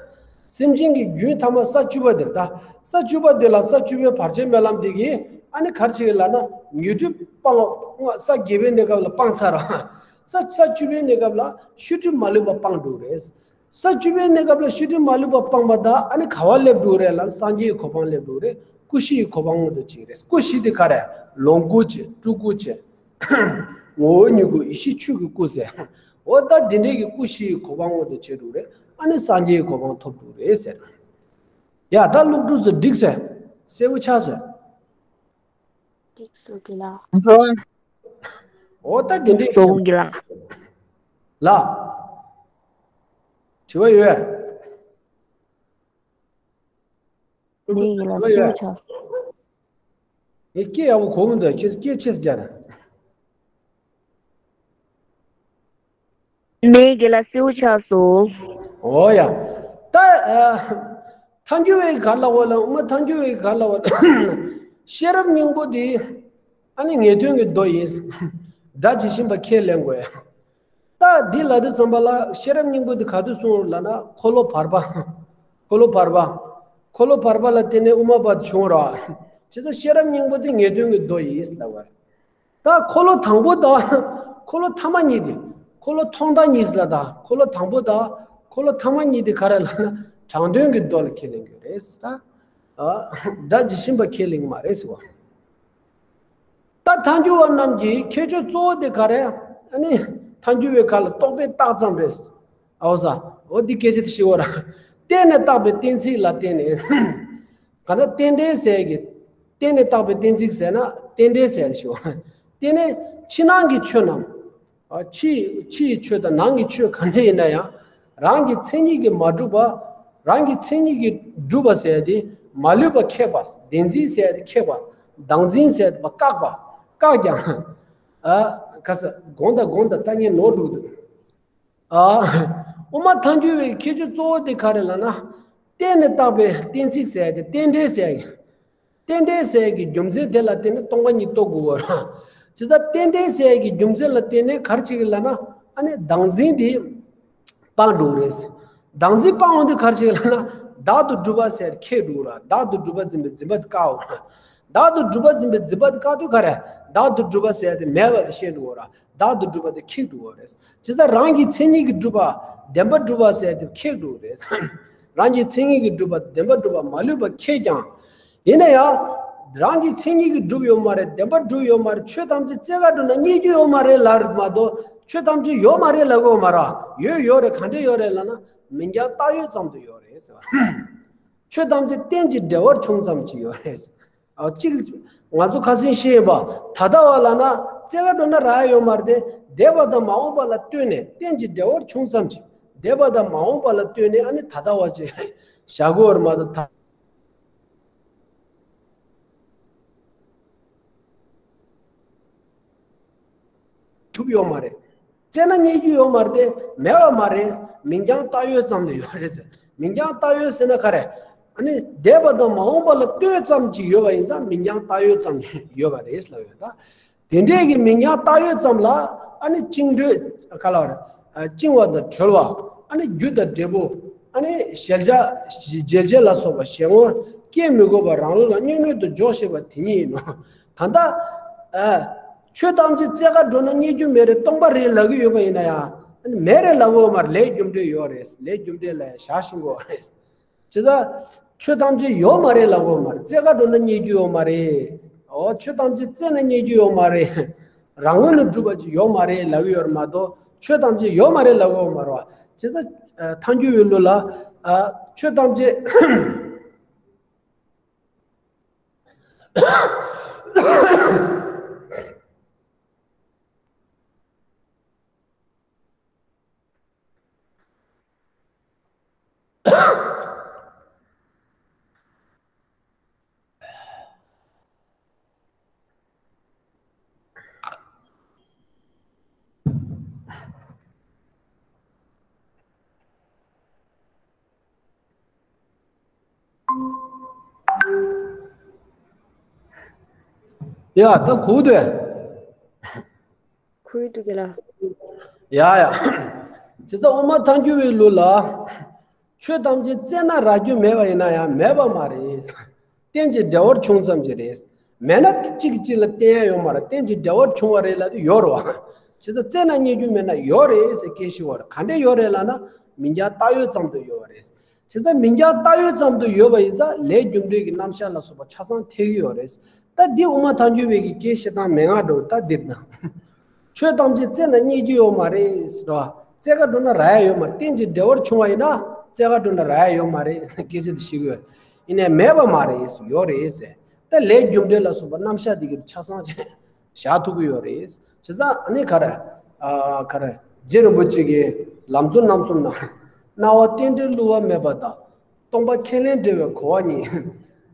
སེམས་ཅན་གྱི་རྒྱུན་ཐ་མ་ས་བཅུ་པ་དེར་ད། ས་བཅུ་པ་དེ་ལ་ས་བཅུ་པའི་བར་ཆད་མེད་ལམ་དེ་གིས་ཨ་ནི་ག་རེ་བྱེད་ཀྱི་ལབ་ན། ཉོན་སྒྲིབ་སྤང་། ས་བརྒྱད་པའི་གནས་སྐབས་ལ་སྤངས་ཚར་ར། ས་ས་བཅུ་པའི་གནས་སྐབས་ལ་ཕྱི་སྒྲིབ་མ་ལུས་པ་སྤངས་འགྲོ་གི་རེད། ས་བཅུ་པའི་གནས་སྐབས་ལ་ཕྱི་སྒྲིབ་མ་ལུས་པ་སྤངས་པ་དང་ཨ་ནི་ག་པར་སླེབས་འགྲོ་གི་རེད་ལབ་ན། སངས་རྒྱས་ཀྱི་གོ་འཕང་སླེབས་འགྲོ་གི་རེད། སྐུ་བཞི་ཡི་གོ་འཕང་མངོན་དུ་བྱེད་ཀྱི་རེད། སྐུ་བཞི་དེ་ག་རེ། ལོངས་སྐུ་བྱས། སྤྲུལ་སྐུ་བྱས། ངོ་བོ་ཉིད་སྐུ། ཡེ་ཤེས་ཆོས་ཀྱི་སྐུ་ཟེར། འོ་ད་འདི་འདྲའི་གི་སྐུ་བཞི་ཡི་གོ་འཕང་མངོན་དུ་བྱེད་འགྲོ་རེད། ཨ་ནི་སངས་རྒྱས་ཀྱི་གོ་འཕང་ཐོབ་འགྲོ་རེད་ཟེར། ཡ་ད་སློབ་ཕྲུག་ཚོ་འགྲིག་སོང་། གསལ་པོ་ཆགས་སོང་། འགྲིག་སོང་གི་ལ། འོ་ད་འདི་འདྲའི་སོང་གི་ལ། ལ། དྲི་བ་ཡོད། ངའི་ལ་སེའུ་ཆགས། ངས་སྐད་ཡག་པོ་གོ་མི་འདུག་ཁྱེད་སྐད་ཆེ་ཙམ་རྒྱག་དང་། ངའི་ལ་སེའུ་ཆགས་སོང་། འོ་ཡ། ད། ཨ། ཐལ་འགྱུར་བའི་ག་ལ་བ་ལ། དབུ་མ་ཐལ་འགྱུར་བའི་ག་ལ་བ་ལ། ཤེས་རབ་སྙིང་པོ་འདི་ཨ་ནི་ངེས་དོན་གྱི་མདོ་ཡིན། སྒྲ་ཇི་བཞིན་པ་ཁས་ལེན་དགོས་ཡ། ད་འདི་ལབ་དུས་ཙམ་པ་ལ་ཤེས་རབ་སྙིང་པོ་འདི་ག་དུས་གསུངས་ལབ་ན། འཁོར་ལོ་བར་པ། འཁོར་ལོ་བར་པ། འཁོར་ལོ་བར་པ་ལ་བརྟེན་ནས་དབུ་མ་པ་བྱུང་ར། བྱས་ཙང་ཤེས་རབ་སྙིང་པོ་འདི་ངེས་དོན་གྱི་མདོ་ཡིན་ལབ་པ་རེད། ད་འཁོར་ལོ་དང་པོ་དང་འཁོར་ལོ་ཐ་མ་གཉིས་དེ། འཁོར་ལོ་ཐོག་མཐའ་གཉིས་ལ། ད་འཁོར་ལོ་དང་པོ་དང་འཁོར་ལོ་ཐ་མ་གཉིས་དེ་ག་རེ་ལབ་ན། དྲང་དོན་གྱི་མདོ་ལ་ཁས་ལེན་དགོས་རེད་ཟེར། ད། ཨ། སྒྲ་ཇི་བཞིན་པ་ཁས་ལེན་གྱི་མ་རེད་ཟེར་བ། ད་ཐལ་འགྱུར་བ་རྣམས་ཀྱི་ཁྱད་ཆོས་གཙོ་བོ་དེ་ག་རེ། ཨ་ནི་ཐལ་འགྱུར་བའི་ཁ་ལ་རྟོག་པས་བཏགས་ཙམ་རེད། ཨའོ་ས། འོ་འདི་སྐད་ཆ་དེ་ཞིག་འོ་ར། བརྟེན་ནས་བཏགས་པའི་གཏན་ཚིགས་ལ་བརྟེན་ནས། ག་ན་རྟེན་འབྲེལ་ཟེར་གི། བརྟེན་ནས་བཏགས་པའི་གཏན་ཚིགས་ཟེར་ན་རྟེན་འབྲེལ་ཟེར་ཞིག་འོ། བརྟེན་ནས་ཕྱི་ནང་གི་ཆོས་རྣམས། ཨ། ཕྱི་ཕྱིའི་ཆོས་དང་ནང་གི་ཆོས་ག་འདྲ་ཡིན་ན་ཡང་། རང་གི་མཚན་ཉིད་ཀྱིས་མ་གྲུབ་པ། རང་གི་མཚན་ཉིད་ཀྱིས་གྲུབ་པ་ཟེར་ཡ་དེ་མ་ལུས་པ་ཁེགས་པ། བདེན་འཛིན་ཟེར་ཡ་དེ་ཁེགས་པ། བདག་འཛིན་ཟེར་ཡ་དེ་བཀག་པ། བཀག་ཀྱང་། ཨ། ག་ས་དགོངས་དང་དགོངས་དང་ལྟ་ངན་ནོར་འགྲོ་འདུག་ཨ། དབུ་མ་ཐལ་འགྱུར་བའི་ཁྱད་ཆོས་གཙོ་བོ་དེ་ག་རེ་ལབ་ན། བརྟེན་ནས་བཏགས་པའི་གཏན་ཚིགས་ཟེར་ཡ་དེ་རྟེན་འབྲེལ་ཟེར་ཡ། རྟེན་འབྲེལ་ཟེར་ཡས་ཀྱི་རྒྱུ་མཚན་དེ་ལ་བརྟེན་ནས་སྟོང་པ་ཉིད་རྟོགས་དགོས་པ་རེད། བྱས་ཙང་རྟེན་འབྲེལ་ཟེར་ཡས་ཀྱི་རྒྱུ་མཚན་ལ་བརྟེན་ནས་ག་རེ་བྱེད་ཀྱི་ལབ་ན། ཨ་ནི་བདག་འཛིན་དེ་སྤངས་འགྲོ་གི་རེད། བདག་འཛིན་སྤངས་འོང་དུས་ག་རེ་བྱེད་ཀྱི་ལབ་ན། བདག་ཏུ་གྲུབ་པ་ཟེར་ཡས་དེ་ཁེགས་འགྲོ་གི་རེད། བདག་ཏུ་གྲུབ་པ་འཛིན་པའི་འཛིན་པ་དེ་བཀག་འོང་། བདག་ཏུ་གྲུབ་པ་འཛིན་པའི་འཛིན་པ་དེ་བཀག་དུས་ག་རེ། བདག་ཏུ་གྲུབ་པ་ཟེར་ཡས་དེ་མེད་པ་དེ་ཤེས་འགྲོ་གི་རེད། བདག་ཏུ་གྲུབ་པ་དེ་ཁེགས་འགྲོ་གི་རེད། བྱས་ཙང་རང་གི་མཚན་ཉིད་ཀྱིས་གྲུབ་པ། བདེན་པར་གྲུབ་པ་ཟེར་ཡས་དེ་ཁེགས་འགྲོ་གི་རེད། རང་གི་མཚན་ཉིད་ཀྱིས་གྲུབ་པ་བདེན་པར་གྲུབ་པ་མ་ལུས་པ་ཁེགས་ཀྱང་། ཡིན་ན་ཡང་། རང་གི་མཚན་ཉིད་ཀྱིས་གྲུབ་ཡོད་མ་རེད། བདེན་པར་གྲུབ་ཡོད་མ་རེད། ཆོས་ཐམས་ཅད་རྩེ་ག་འགྲོ་ན་རྙེད་རྒྱུ་ཡོད་མ་རེད་ལབ་མ་གཏོགས། ཆོས་ཐམས་ཅད་ཡོད་མ་རེད་ལབ་གི་ཡོད་མ་རེད། ཡོད་ཡོད་རེད། ག་འདྲས་ཡོད་རེད་ལབ་ན། མིང་རྐྱང་བཏགས་ཡོད་ཙམ་དུ་ཡོད་རེད་ཟེར་བ། ཆོས་ཐམས་ཅད་རྟེན་ཅིང་འབྲེལ་བར་བྱུང་ཙམ་ཅིག་ཡོད་རེད། ཨ་གཅིག་ང་ཚོ་ཁ་སང་བཤད་ཡིན་པ། ད་ལྟ་བ་ལབ་ན་རྩེ་ག་འགྲོ་ན་རག་ཡ་ཡོད་མ་རེད་དེ། འདས་པ་དང་མ་འོངས་པ་ལ་ལྟོས་ནས་རྟེན་ཅིང་འབྲེལ་བར་བྱུང་ཙམ་ཅིག་འདས་པ་དང་མ་འོངས་པ་ལ་ལྟོས་ནས་ཨ་ནི་ད་ལྟ་བ་ཅིག་བཞག་དགོས་པ་རེད་མ་གཏོགས། ད་གྲུབ་ཡོད་མ་རེད། བཙལ་ན་རྙེད་རྒྱུ་ཡོད་མ་རེད་དེ། མེད་པ་མ་རེད། མིང་རྐྱང་བཏགས་ཡོད་ཙམ་དུ་ཡོད་རེད་ཟེར། མིང་རྐྱང་བཏགས་ཡོད་ཟེར་ན་ག་རེ། ཨ་ནི་འདས་པ་དང་མ་འོངས་པ་ལ་ལྟོས་ཙམ་ཅིག་ཡོད་པ་ཡིན་ཙང་མིང་རྐྱང་བཏགས་ཡོད་ཙམ་ཡོད་པ་རེད་ལབ་ཡོད་ད། དེ་འདྲས་ཀྱི་མིང་རྐྱང་བཏགས་ཡོད་ཙམ་ལ། ཨ་ནི་བཅིངས་གྲོལ་ག་ལ་བར། ཨ་བཅིང་བ་དང་གྲོལ་བ། ཨ་ནི་རྒྱུ་དང་འབྲས་བུ། ཨ་ནི་གཞལ་བྱ། འཇལ་བྱེད་ལ་སོགས་པ་གཞན་ངོར་སྐྱེ་མི་དགོས་པར་རང་ལུགས་ལ་དངོས་མེད་དུ་འཇོག་ཤེས་པ་དེ་ཉིད་ཡིན་ནོ། གང་ལྟར། ཨ། ཆོས་ཐམས་ཅད་རྩེ་ག་འགྲོ་ན་རྙེད་རྒྱུ་མེད་རེད། སྟོང་པ་རེད་ལབ་ཀྱི་ཡོད་པ་ཡིན་ན་ཡང་། མེད་རེད་ལབ་ཀྱི་ཡོད་མ་རེད། ལས་རྒྱུ་འབྲས་ཡོད་རེད། ལས་རྒྱུ་འབྲས་ལ་ཡང་བཞག་ཤེས་དགོས་རེད། བྱས་ཙང་། ཆོས་ཐམས་ཅད་ཡོད་མ་རེད་ལབ་ཀྱི་ཡོད་མ་རེད། རྩེ་ག་འགྲོ་ན་རྙེད་རྒྱུ་ཡོད་མ་རེད། འོ་ཆོས་ཐམས་ཅད་རྩེ་ན་རྙེད་རྒྱུ་ཡོད་མ་རེད། རང་ངོས་ནས་གྲུབ་པ་ཅིག་ཡོད་མ་རེད་ལབ་ཀྱི་ཡོད་རེད་མ་གཏོགས། ཆོས་ཐམས་ཅད་ཡོད་མ་རེད་ལབ་ཀྱི་ཡོད་མ་རེད་བ། བྱས་ཙང་། ཐལ་འགྱུར་བའི་ལུགས་ལ། ཨ། ཆོས་ཐམས་ཅད། ཡ་ད་གོ་དུས། ཁུལ་དུ་གི་ལ། ཡ་ཡ། བྱས་ཙང་དབུ་མ་ཐལ་འགྱུར་བའི་ལུགས་ལ། ཆོས་ཐམས་ཅད་བཙལ་ན་རག་རྒྱུ་མེད་པ་ཡིན་ན་ཡང་མེད་པ་མ་རེད། རྟེན་ཅིང་འབྲེལ་བར་བྱུང་ཙམ་གྱིས་རེད། མེད་ན་གཅིག་གིས་གཅིག་ལ་བརྟེན་ཡ་ཡོད་མ་རེད། རྟེན་ཅིང་འབྲེལ་བར་བྱུང་བ་རེད་ལབ་དུས་ཡོད་རེད་བ། བྱས་ཙང་བཙལ་ན་རྙེད་རྒྱུ་མེད་ན་ཡོད་རེད་ཟེར་སྐད་ཤེས་པ་རེད། ག་འདྲས་ཡོད་རེད་ལབ་ན། མིང་རྐྱང་བཏགས་ཡོད་ཙམ་དུ་ཡོད་པ་རེད། བྱས་ཙང་མིང་རྐྱང་བཏགས་ཡོད་ཙམ་དུ་ཡོད་པ་ཡིན་ཙང་ལས་རྒྱུ་འབྲས་ཀྱི་རྣམ་གཞག་ལ་སོགས་པ་ཆ་ཚང་འཐད་ཀྱི་ཡོད་རེད། ད་འདི་དབུ་མ་ཐལ་འགྱུར་བའི་གི་སྐད་བཤད་སྟངས་མན་ངག་འགྲོ་ད་འདིར་ན། ཆོས་ཐམས་ཅད་བཙལ་ན་རྙེད་རྒྱུ་ཡོད་མ་རེད་ཟེར་བ། བཙལ་ག་འགྲོ་ན་རག་ཡ་ཡོད་མ་རེད། རྟེན་ཅིང་འབྲེལ་བར་བྱུང་བ་ཡིན་ན་བཙལ་ག་འགྲོ་ན་རག་ཡ་ཡོད་མ་རེད། སྐད་ཆ་དེ་བཤད་ཀྱི་ཡོད། ཡིན་ནའི་མེད་པ་མ་རེད། ཡོད་རེད་ཟེར། ད་ལས་རྒྱུ་འབྲས་ལ་སོགས་པ་རྣམ་གཞག་འདི་གི་ཆ་ཚང་ཅིག་བཞག་ཐུབ་ཀྱི་ཡོད་རེད། བྱས་ཙང་ཨ་ནི་ག་རེ། ཨ་ག་རེ། རྗེ་རིན་པོ་ཆེ་གི་ལམ་གཙོ་རྣམ་གསུམ་ནང་། སྣང་བ་རྟེན་འབྲེལ་བསླུ་བ་མེད་པ་དང་། སྟོང་པ་ཁས་ལེན་བྲལ་བའི་གོ་བ་གཉིས།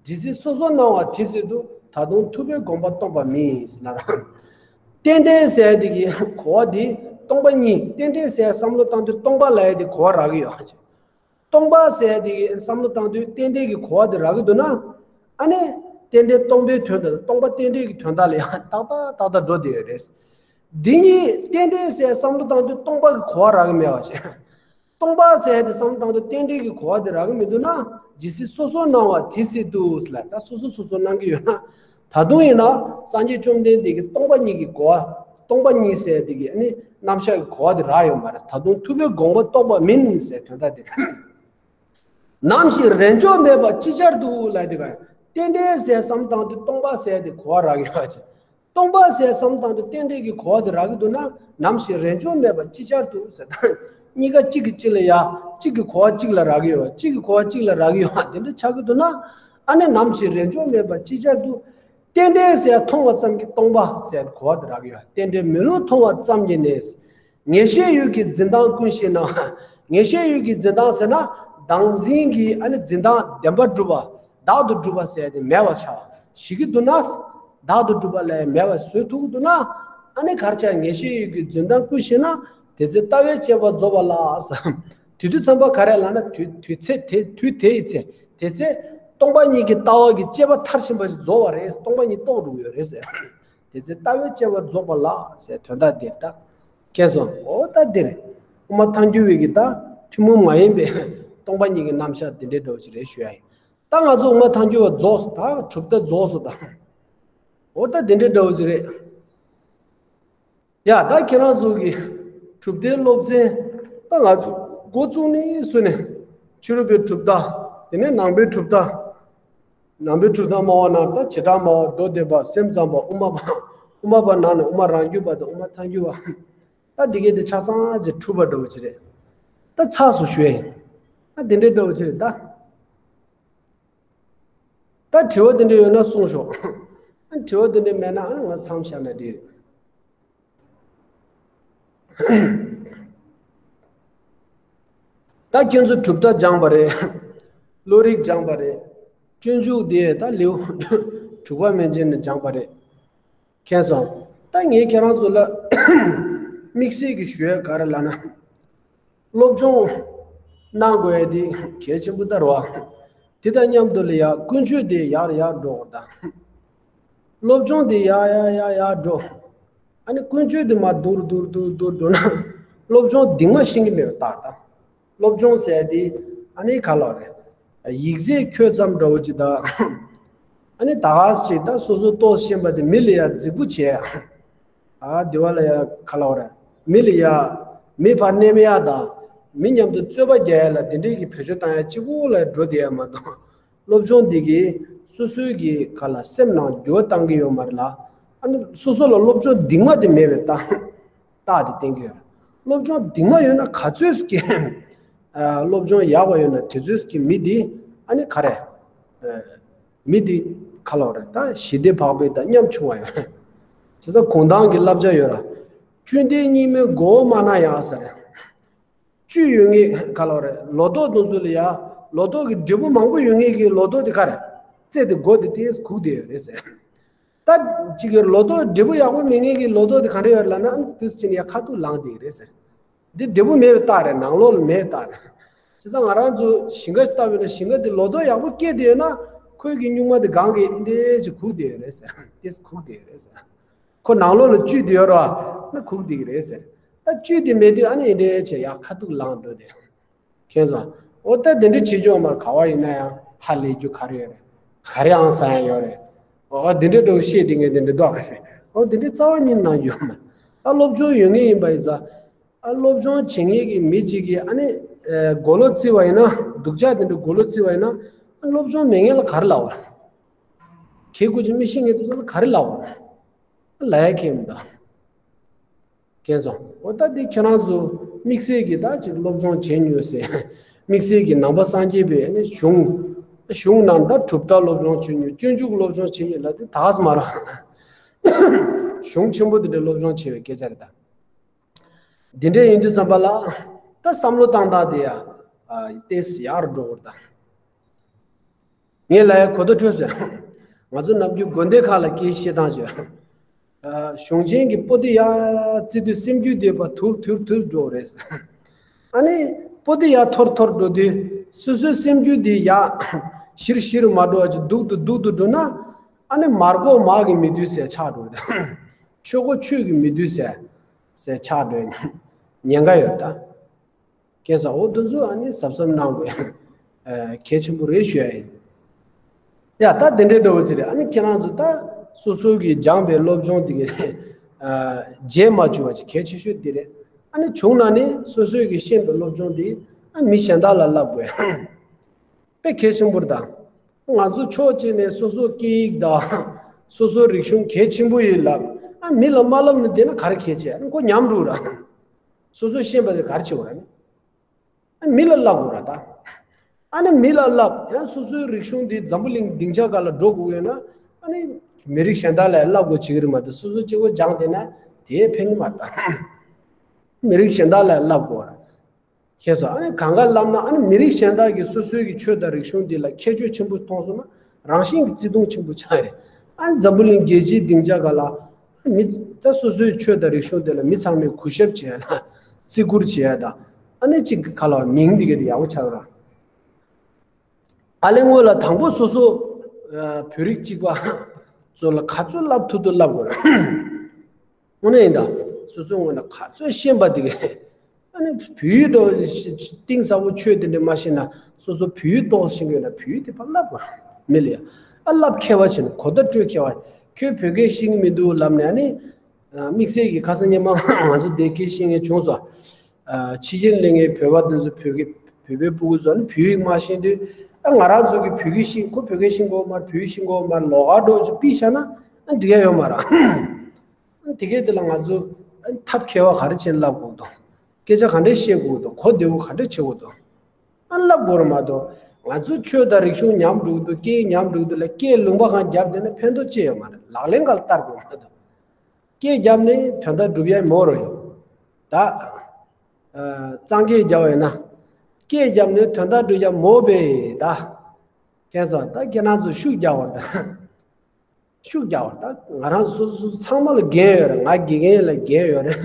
ཇི་སྲིད་སོ་སོར་སྣང་བ་དེ་སྲིད་དུ། ད་དུང་ཐུབ་པས་དགོངས་པ་སྟོང་པ་མིན་ཟེར་ན། རྟེན་འབྲེལ་ཟེར་ཡ་དེ་གི་གོ་བ་དེ་སྟོང་པ་ཉིད། རྟེན་འབྲེལ་ཟེར་ཡ་བསམ་བློ་བཏང་དུས་སྟོང་པ་ལབ་ཡ་དེ་གོ་བ་རག་གི་ཡོད། སྟོང་པ་ཟེར་ཡ་དེ་གི་བསམ་བློ་བཏང་དུས་རྟེན་འབྲེལ་གྱི་གོ་བ་དེ་རག་གི་འདུག་ན། ཨ་ནི། རྟེན་འབྲེལ་སྟོང་པའི་དོན་དང་སྟོང་པ་རྟེན་འབྲེལ་གྱི་དོན་དག་ལ་ཡང་ཏག་ཏག་ཏག་ཏག་འགྲོ་བསྡད་ཡོད་རེད། འདི་གཉིས་རྟེན་འབྲེལ་ཟེར་བསམ་བློ་བཏང་དུས་སྟོང་པ་གི་གོ་བ་རག་གི་མེད་པ་བྱས། སྟོང་པ་ཟེར་ཡ་དེ་བསམ་བློ་བཏང་དུས་རྟེན་འབྲེལ་གྱི་གོ་བ་དེ་རག་གི་མི་འདུག་ན། ཇི་སྲིད་སོ་སོར་སྣང་བ་དེ་སྲིད་དུ་ལ་ད་སོ་སོ་སོ་སོར་སྣང་གི་ཡོད་ན། ད་དུང་ཡིན་ན་སངས་རྒྱས་བཅོམ་ལྡན་འདས་ཀྱིས་སྟོང་པ་ཉིད་ཀྱི་གོ་བ། སྟོང་པ་ཉིད་ཟེར་དེ་གི་ནི་རྣམ་གཞག་གི་གོ་བ་དེ་རག་ཡོད་མ་རེད། ད་དུང་ཐུབ་པས་དགོངས་པ་རྟོགས་པ་མིན་ཟེར་དོན་དག་དེ་རེད། ནམ་ཞིག་རེས་འཇོག་མེད་པར་ཅིག་ཅར་དུ་ལབ་དེ་ག་རེད། རྟེན་འབྲེལ་ཟེར་བསམ་བཏང་དུས་སྟོང་པ་ཟེར་དེ་གོ་བ་རག་ཡོད་ཅེ། སྟོང་པ་ཟེར་བསམ་བཏང་དུས་རྟེན་འབྲེལ་གྱི་གོ་བ་དེ་རག་གི་འདུག་ན། ནམ་ཞིག་རེས་འཇོག་མེད་པར་ཅིག་ཅར་དུ་ཟེར་ད། གཉིས་ཀ་གཅིག་གིས་གཅིག་ལ་ཡ། གཅིག་གི་གོ་བ་གཅིག་ལ་རག་གི་ཡོད་པ། གཅིག་གི་གོ་བ་གཅིག་ལ་རག་གི་ཡོད་པ་དེ་འདྲ་ཆགས་ཀྱི་འདུག་ན། ཨ་ནི་ནམ་ཞིག་རེས་འཇོག་མེད་པར་ཅིག་ཅར་དུ། རྟེན་འབྲེལ་ཟེར་མཐོང་བ་ཙམ་གྱིས་སྟོང་པ་ཟེར་གོ་བ་དེ་རག་གི་ཡོད། རྟེན་འབྲེལ་མེ་ལོང་མཐོང་བ་ཙམ་གྱིས་ནི། ངེས་ཤེས་ཡུལ་གྱི་འཛིན་སྟངས་ཀུན་ཤེས་ན། ངེས་ཤེས་ཡུལ་གྱི་འཛིན་སྟངས་ཟེར་ན། བདག་འཛིན་གྱི་ཨ་ནི་འཛིན་སྟངས་བདེན་པར་གྲུབ་པ། བདག་ཏུ་གྲུབ་པ་ཟེར་དེ་མེད་པ་ཆགས་ཞིག་གི་འདུག་ན། བདག་ཏུ་གྲུབ་པ་ལས་མེད་པ་བཟོ་ཐུབ་ཀྱི་འདུག་ན། ཨ་ནི་གར་ཆ་ངེས་ཤེས་ཡུལ་གྱི་འཛིན་སྟངས་ཀུན་ཤེས་ན། དེ་ཚེ་ལྟ་བའི་དཔྱད་པ་རྫོགས་པ་ལགས། དེ་དུས་ཙམ་པ་ག་རེ་ལབ་ན་དུས་དུས་ཚེ་དེ་དུས་དེ་ཡི་ཚེ་དེ་ཚེ། སྟོང་པ་ཉིད་ཀྱི་ལྟ་བ་གི་དཔྱད་པ་མཐར་ཕྱིན་པ་ཞིག་རྫོགས་པ་རེད། སྟོང་པ་ཉིད་རྟོགས་འགྲོ་གི་ཡོད་རེད་ཟེར། དེ་ཚེ་ལྟ་བའི་དཔྱད་པ་རྫོགས་པ་ལགས་ཟེར་དོན་དག་འདིར་ད། མཁྱེན་སོང་། འོ་ད་འདིར། དབུ་མ་ཐལ་འགྱུར་བའི་གི་ད། ཐུན་མོང་མ་ཡིན་པའི་སྟོང་པ་ཉིད་ཀྱི་རྣམ་གཞག་དེ་འདྲའི་འདྲ་བོ་ཞིག་རེད་ཞུ་ཡ་ཡིན། ད་ང་ཚོ་དབུ་མ་ཐལ་འགྱུར་བ་རྫོགས་སོང་། ད་གྲུབ་མཐའ་རྫོགས་སོང་ད། འོ་ད་དེ་འདྲའི་འདྲ་བོ་ཞིག་རེད། ཡ་ད་ཁྱེད་རང་ཚོ་གི་གྲུབ་མཐའི་སློབ་ཚན། ད་ང་ཚོ་འགོ་བཙུགས་ནས་བཟུང་ནས་ཕྱི་རོལ་པའི་གྲུབ་མཐའ། དེ་ནས་ནང་པའི་གྲུབ་མཐའ། ནང་པའི་གྲུབ་མཐའ་སྨྲ་བ་ན་ད་བྱེ་བྲག་སྨྲ་བ། མདོ་སྡེ་པ། སེམས་ཙམ་པ། དབུ་མ་པ། དབུ་མ་པ་ནང་ནས་དབུ་མ་རང་རྒྱུད་པ་དང་དབུ་མ་ཐལ་འགྱུར་བ། ད་འདི་གའི་དེ་ཆ་ཚང་ཅིག་འཁྲུལ་པ་འདྲ་བོ་ཅིག་རེད། ད་ཚར་སོང་ཞུ་ཡ་ཡིན། ད་དེ་འདྲའི་འདྲ་བོ་ཅིག་རེད་ད། ད་དྲི་བ་དེ་འདྲ་ཡོད་ན་གསུངས་ཤོག་ཨ་དྲི་བ་དེ་འདྲ་མེད་ན་ཨ་ནི་ང་མཚམས་བཞག་ན་འགྲིག་རེད། ད་ཁྱེད་ཚོ་གྲུབ་མཐའ་སྦྱངས་པ་རེད། བློ་རིག་སྦྱངས་པ་རེད། སྤྱོད་འཇུག་དེ་ད་ལེའུ་དྲུག་པ་མན་ཆད་ནས་སྦྱངས་པ་རེད། མཁྱེན་སོང་། ད་ངས་ཁྱེད་རང་ཚོ་ལ་དམིགས་བསལ་གྱི་ཞུ་ཡ་ག་རེ་ལབ་ན། སློབ་སྦྱོང་གནང་དགོས་ཡ་དེ་གལ་ཆེན་པོ་ད་རེད་བ། དེ་དང་མཉམ་དུ་ལ་ཡ་ཀུན་སྤྱོད་དེ་ཡར་ཡར་འགྲོ་དགོས་ད། སློབ་སྦྱོང་དེ་ཡར་ཡར་ཡར་ཡར་འགྲོ། ཨ་ནི་ཀུན་སྤྱོད་དེ་མར་སྡུག་རུ་སྡུག་རུ་སྡུག་རུ་སྡུག་རུ་འགྲོ་ན། སློབ་སྦྱོང་གདིང་མ་ཤེས་ཀྱི་མེད་པ་རྟགས་ད། སློབ་སྦྱོང་ཟེར་དེ་ཨ་ནི་ག་ལབ་རེད། ཡིག་ཚད་ཁྱོད་ཙམ་འདྲ་བོ་ཅིག་ད། ཨ་ནི་ད་ག་ཟེ་ཅིག་ད་སོ་སོ་ཏོག་ཙམ་ཤེས་པ་དེ་མི་ལ་ཡ་རྫིག་པོ་བྱས། ཨ་དེ་བ་ལ་ཡ་ག་ལབ་རེད། མི་ལ་ཡ། མི་ཕར་གནས་མི་ཡ་དང་། མི་མཉམ་དུ་རྩོད་པ་རྒྱག་ཡ་ལ་དེ་འདྲའི་གི་བེད་སྤྱོད་བཏང་ཡ་གཅིག་པོ་ལ་འགྲོ་བསྡད་ཡ་མ་གཏོགས། སློབ་སྦྱོང་འདི་གིས་སོ་སོའི་གི་ག་ལ་སེམས་ནང་འགྱུར་བ་བཏང་གི་ཡོད་མ་རེད་ལ། ཨ་ནི་སོ་སོ་ལ་སློབ་སྦྱོང་གདིང་མ་དེ་མེད་པའི་རྟགས། རྟགས་དེ་བསྟན་གྱི་ཡོད་རེད། སློབ་སྦྱོང་གདིང་མ་ཡོད་ན་ག་ཚོད་ཀྱི། ཨ་སློབ་སྦྱོང་ཡག་པ་ཡོད་ན་དེ་ཚོད་ཀྱི་མི་འདི་ཨ་ནི་ག་རེ། ཨ་མི་འདི་ག་ལབ་རེད། ད་ཞི་བདེ་བག་ཕེབས་དང་ཉམ་ཆུང་བ་ཡོད་རེད། བྱས་ཙང་གུང་ཐང་གི་བསླབ་བྱ་ཡོད་ར། བཅུད་ལྡན་གཉིས་མེད་མགོ་བོ་དམར་ན་ཡང་ཟེར། བཅུད་ཡོད་ངེས་ག་ལབ་རེད། ལོ་ཏོག་དེ་ཚོ་ལ་ཡ། ལོ་ཏོག་གི་འབྲས་བུ་མང་པོ་ཡོད་ངེས་ཀྱི་ལོ་ཏོག་དེ་ག་རེ། རྩེ་དེ་མགོ་དེ་ཏེས་གུག་དེ་ཡོད་རེད་ཟེར། ད་ཅིག་གི་ལོ་ཏོག་འབྲས་བུ་ཡག་པོ་མེད་ངེས་ཀྱི་ལོ་ཏོག་དེ་ག་འདྲ་ཡོད་ལབ་ན། ཨ་ནི་དུས་ཕྱིན་ཡ་ཁ་ཐུག་ལངས་དེ་རེད་ཟེར། འདི་འབྲས་བུ་མེད་པའི་རྟགས་རེད། ནང་ལོགས་ལ་མེད་རྟགས་རེད། བྱས་ཙང་ང་རང་ཚོ་ཞིང་ཁ་ཞིག་བཏབ་ཡོད་ན་ཞིང་ཁ་དེ་ལོ་ཏོག་ཡག་པོ་སྐྱེས་དེ་ཡོད་ན། ཁོའི་གི་སྨྱུག་མ་དེ་སྒང་གི་འདྲེ་ཅིག་གུག་དེ་ཡོད་རེད་ཟེར། ཏེས་གུག་དེ་ཡོད་རེད་ཟེར། ཁོ་ནང་ལོགས་ལ་བཅུད་དེ་ཡོད་ར། ན་གུག་དེ་གི་རེད་ཟེར། ད་བཅུད་དེ་མེད་དུས་ཨ་ནི་འདྲེ་ཆེ་ཡག་ཁ་ཐུག་ལངས་འགྲོ་དེ། མཁྱེན་སོང་། འོ་ད་དེ་འདྲ་བྱེད་ཆོག་མར་ག་བ་ཡིན་ན་ཡང་ཧ་ལས་རྒྱུ་ག་རེ་ཡོད་རེད། ག་རེ་ཨང་ས་ཡང་ཡོད་རེད། འོ་དེ་འདྲ་འགྲོ་ཤེས་དེ་ངས་དེ་འདྲ་འདོག་རེད། འོ་དེ་འདྲ་རྩ་བ་ཉིད་ནང་ཡོད་མ། ད་སློབ་སྦྱོང་ཡོད་ངེས་ཡིན་པ་ཡིན་ཙང་། ཨ་སློབ་སྦྱོང་བྱེད་ངེས་ཀྱི་མི་གཅིག་གིས་ཨ་ནི། ཨ་མགོ་ལོག་བརྩི་བ་ཡིན་ན། སྡུག་ཅག་དེ་འདྲ་མགོ་ལོག་བརྩི་བ་ཡིན་ན། ཨ་སློབ་སྦྱོང་མེད་ངེས་ལ་ག་རེ་ལབ་བ། ཁྱེད་ཀུ་ཅི་མི་ཤེས་ངེས་དུས་ཙམ་ལ་ག་རེ་ལབ་བ། ལ་ཡ་ཁྱེད་མི་འདུག་མཁྱེན་སོང་། འོ་ད་འདི་ཁྱེད་རང་ཚོ་དམིགས་བསལ་གྱི་ད་ཅིག་སློབ་སྦྱོང་བྱེད་མྱོང་ཟེར། དམིགས་བསལ་གྱི་ནང་པ་སངས་རྒྱས་པའི་ནི་གཞུང་། གཞུང་ནང་ད་གྲུབ་མཐའ་སློབ་སྦྱོང་བྱེད་མྱོང་། སྤྱོད་འཇུག་སློབ་སྦྱོང་བྱེད་མྱོང་ལ་དེ་དག་མ་ར། གཞུང་ཆེན་པོ་དེ་འདྲའི་སློབ་སྦྱོང་བྱེད་པའི་སྐད་ཆ་རེད་ད། འདི་འདྲ་ཡིན་དུས་ཙམ་པ་ལ། ད་བསམ་བློ་བཏང་སྟངས་དེ་ཡ། ཨ་ཏེས་ཡར་འགྲོ་བར་ད། ངས་ལ་ཡ་གོ་བརྡ་འཕྲོད་ཟེར། ང་ཚོ་ནམ་རྒྱུན་དགོན་སྡེ་ཁག་ལ་སྐད་བཤད་སྟངས་བྱོས། ཨ་གཞུང་ཆེན་གྱི་པོ་ཏི་ཡ་བརྩི་དུས་སེམས་རྒྱུད་དེ་ཕར་ཐུར་ཐུར་ཐུར་འགྲོ་རེད། ཨ་ནི་པོ་ཏི་ཡ་ཐོར་ཐོར་འགྲོ་དུས་སོ་སོའི་སེམས་རྒྱུད་དེ་ཡ་ཞིར་ཞིར་མ་འགྲོ་བ་ཅིག་སྡུག་ཏུ་སྡུག་ཏུ་འགྲོ་ན། ཨ་ནི་མར་གོ་མག་གི་མི་དུས་ཟེར་ཆགས་འགྲོ་རེད། ཆོས་གོ་ཆོས་ཀྱི་མི་དུས་ཟེར། ཟེར་ཆགས་འགྲོ་ཉེན་ཁ་ཡོད་ད། སྐལ་བཟང་འོ་དེ་ཚོ་ཨ་ནི་གཟབ་གཟབ་གནང་དགོས། ཨ་གལ་ཆེན་པོ་རེད་ཞུ་ཡ་ཡིན། ཡ་ད་དེ་འདྲའི་འདྲ་བོ་ཅིག་རེད། ཨ་ནི་ཁྱེད་རང་ཚོ་ད་སོ་སོ་གིས་སྦྱངས་པའི་སློབ་སྦྱོང་དེ་ག་ཨ་བརྗེད་མ་བཅུག་པ་ཅིག་གལ་ཆེ་ཤོས་དེ་རེད། ཨ་ནི་བྱུང་ན་ནི་སོ་སོ་གིས་ཤེས་པའི་སློབ་སྦྱོང་དེ་ཨ་མི་གཞན་དག་ལ་བསླབ་དགོས། དཔེ་གལ་ཆེན་པོ་རེད་ད། ང་ཚོ་ཕྱོགས་གཅིག་ནས་སོ་སོ་སྐད་ཡིག་དང་སོ་སོ་རིག་གཞུང་གལ་ཆེན་པོ་ཡིན་ལབ། ཨ་མི་ལ་མ་བསླབ་ནས་བསྡད་ན་ག་རེ་གལ་ཆེ། ཨ་ནི་ཁོ་ཉམས་འགྲོ་ར། སོ་སོས་ཤེས་པ་དེ་ག་རེ་བྱེད་དགོས་ར་ནི། ཨ་མི་ལ་བསླབ་དགོས་ར་ད། ཨ་ནི་མི་ལ་བསླབ་ཡང་སོ་སོའི་རིག་གཞུང་འདི་འཛམ་བུ་གླིང་སྡིངས་ཆ་ག་ལ་འགྲོ་དགོས་ཡོད་ན། ཨ་ནི་མི་རིགས་གཞན་དག་ལ་བསླབ་དགོས་བྱེད་ཀྱི་རེད་མ་གཏོགས་སོ་སོ་གཅིག་པོ་སྦྱངས་བསྡད་ན་དེ་ཕན་གྱི་མ་རེད་ད། མི་རིགས་གཞན་དག་ལ་བསླབ་དགོས་ར། ཁྱེད་ཚོ་ཨ་ནི་གང་ག་ལབ་ན། ཨ་ནི་མི་རིགས་གཞན་དག་གིས་སོ་སོའི་གི་ཆོས་དང་རིག་གཞུང་འདི་ལ་ཁྱད་ཆོས་ཆེན་པོ་མཐོང་སོང་ན་རང་བཞིན་གྱི་བརྩེ་དུང་ཆེན་པོ་ཆགས་རེད། ཨ་ནི་འཛམ་བུ་གླིང་རྒྱལ་སྤྱིའི་སྡིངས་ཆ་ག་ལ་མི་ད་སོ་སོའི་ཆོས་དང་རིག་གཞུང་འདི་ལ་མི་ཚང་མས་གུས་ཞབས་བྱེད་ཡ་དང་བརྩི་བཀུར་བྱེད་ཡ་དང་། ཨ་ནི་གཅིག་གི་ཁ་ལ་མིང་འདི་ག་དེ་ཡག་པོ་ཆགས་ར། ཨ་ལས་སྔོན་ལ་དང་པོ་སོ་སོ་ཨ་བོད་རིགས་གཅིག་པ་ཚོ་ལ་ག་ཚོད་བསླབ་ཐུབ་ཐུབ་བསླབ་དགོས་རེད། དངོས་གནས་ཡིན་ད། སོ་སོའི་ངོས་ནས་ག་ཚོད་ཤེས་པ་དེ་གས། ཨ་ནི་བོད་ཡིག་འགྲོ་གཏིང་ཟབ་པོ་ཆོས་དེ་འདྲ་མ་ཤེས་ན། སོ་སོ་བོད་ཡིག་ཏོག་ཤེས་དགོས་ན་བོད་ཡིག་དེ་ཕར་བསླབ་དགོས་མི་ལ་ཡ། ཨ་བསླབ་མཁས་པ་བྱས་ན་གོ་བརྡ་སྤྲོད་མཁས་པ། ཁྱོད་བོད་སྐད་ཤེས་ཀྱི་མི་འདུག་ལབ་ནས། ཨ་ནི་དམིགས་བསལ་གྱི་ཁ་སང་ཉི་མ་ང་ཚོ་བདེ་སྐྱིད་ཤེས་མཁན་བྱུང་སོང་། ཕྱི་རྒྱལ་སླེབས་མཁན་བོད་པ་དེ་ཚོ་བོད་སྐད་བོད་པའི་སྤུ་གུ་ཚོ་ནི་བོད་ཡིག་མ་ཤེས་དུས། ཨ་ང་རང་ཚོ་གི་བོད་སྐད་ཤེས། ཁོ་བོད་སྐད་ཤེས་གོ་མ་རེད། བོད་ཡིག་ཤེས་གོ་མ་རེད། ལོགས་ཀ་འགྲོ་ཅིག་ཕུད་བཞག་ན་ཨ་འགྲིག་ཡ་ཡོད་མ་རེད། ཨ་དེ་གས་དེ་ལ་ང་ཚོ་ཨ་ཐབས་མཁས་པ་ག་རེ་བྱས་ནས་བསླབ་དགོས་དང་། སྐད་ཆ་ག་འདྲས་བཤད་དགོས་དང་། གོ་བདེ་པོ་ག་འདྲས་བྱེད་དགོས་དང་། ཨ་བསླབ་དགོས་རེད་མ་གཏོགས། ང་ཚོ་ཆོས་དང་རིག་གཞུང་ཉམས་འགྲོ་གི་འདུག་སྐད་ཉམས་འགྲོ་གི་འདུག་ལ་སྐད་ལུང་པ་སྒང་བརྒྱབ་བསྡད་ན་ཕན་ཐོགས་ཅི་ཡོད་མ་རེད། ལག་ལེན་སྒང་ལ་བསྟར་དགོས་མ་གཏོགས། སྐད་བརྒྱབ་ནས་དོན་དག་སྒྲུབ་ཡ་མོ་རོ་ཡོད་ད། ཨ་གཙང་སྐད་བརྒྱབ་པ་ཡིན་ན། སྐད་བརྒྱབ་ནས་དོན་དག་སྒྲུབ་ཡ་མོ་བས་ད། མཁྱེན་སོང་། ད་ཁྱེད་རང་ཚོ་ཤུགས་རྒྱག་དགོས་རེད་ད། ཤུགས་རྒྱག་དགོས་རེད་ད། ང་རང་ཚོ་སོ་སོ་ཚང་མ་ལ་འགན་ཡོད་རེད། ང་དགེ་རྒན་ལ་འགན་ཡོད་རེད།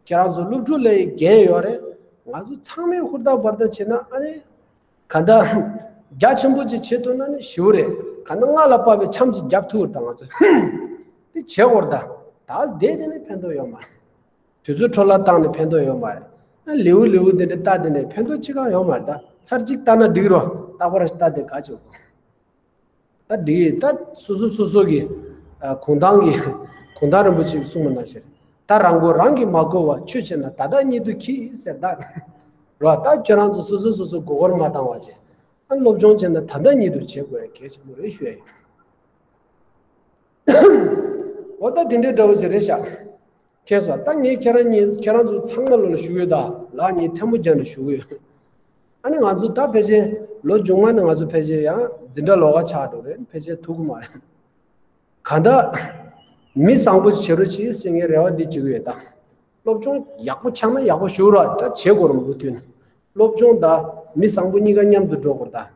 ཁྱེད་རང་ཚོ་སློབ་ཕྲུག་ལ་འགན་ཡོད་རེད། ང་ཚོ་ཚང་མས་ཧུར་ཐག་འབད་ཐག་བྱས་ན་ཨ་ནི། ག་འདྲ། རྒྱ་ཆེན་པོ་ཅིག་བྱེད་ཐུབ་ན་ནི་ཞེ་པོ་རེད། ག་འདྲ་སྔགས་ལ་དཔག་པའི་འཆམ་ཅིག་རྒྱབ་ཐུབ་རེད་ད་ང་ཚོ། དེ་བྱེད་དགོས་རེད་ད། ད་བསྡད་དེ་ནི་ཕན་ཐོགས་ཡོད་མ་རེད། དུས་ཚོད་འཕྲོ་བརླག་བཏང་ནས་ཕན་ཐོགས་ཡོད་མ་རེད། ཨ་ལེའུ་ལེའུ་དེ་འདྲ་ལྟ་དེ་ནས་ཕན་ཐོགས་ཅི་གང་ཡོད་མ་རེད་ད། ཚར་གཅིག་ལྟ་ན་འགྲིག་རོ། རྟག་པར་ལྟ་དེ་ག་བྱེད་དགོས། ད་འགྲིག་ད། སོ་སོ་སོ་སོ་གི་ཨ་གུང་ཐང་གི་གུང་ཐང་རིན་པོ་ཆེས་གསུངས་པ་ནང་བཞིན། ད་རང་མགོ་རང་གིས་མ་བསྐོར་བར། ཆོས་བྱེད་ན་ད་ལྟ་ཉིད་དུ་གྱིས་ཟེར་ད། རོ། ད་ཁྱོད་རང་ཚོ་སོ་སོ་སོ་སོ་མགོ་སྐོར་མ་བཏང་བ་བྱས། ཨ་སློབ་སྦྱོང་བྱེད་ན་ད་ལྟ་ཉིད་དུ་བྱེད་དགོས་ཡ་གལ་ཆེན་པོ་རེད་ཞུ་ཡ་ཡིན། འོ་ད་དེ་འདྲའི་འདྲ་བོ་ཞིག་རེད་ཤག་མཁྱེན་སོང་། ད་ངས་ཁྱེད་རང་གཉིས་ཁྱེད་རང་ཚོ་ཚང་མ་ལོ་ལ་ཞུ་གི་ཡོད་ད། ལག་གཉིས་ཐལ་མོ་སྦྱར་ནས་ཞུ་གི་ཡོད། ཨ་ནི་ང་ཚོ་ད་ཕལ་ཆེར་ལོ་མཇུག་མ་ནས་ང་ཚོ་ཕལ་ཆེར་ཡང་འཛིན་གྲྭ་ལོགས་ཀ་ཆགས་འགྲོ་རེད། ཕལ་ཆེར་ཐུག་གི་མ་རེད། གང་ལྟར་མི་བཟང་པོ་བྱེད་རོགས་གྱིས་ཟེར་ངས་རེ་བ་འདི་བྱེད་ཀྱི་ཡོད་ད། སློབ་སྦྱོང་ཡག་པོ་ཆགས་ན་ཡག་པོ་ཞུ་རོགས་ད་བྱེད་དགོས་རེད། མུ་མཐུད་ནས་སློབ་སྦྱོང་དང་མི་བཟང་པོ་གཉིས་ཀ་མཉམ་དུ་འགྲོ་དགོས་རེད་ད།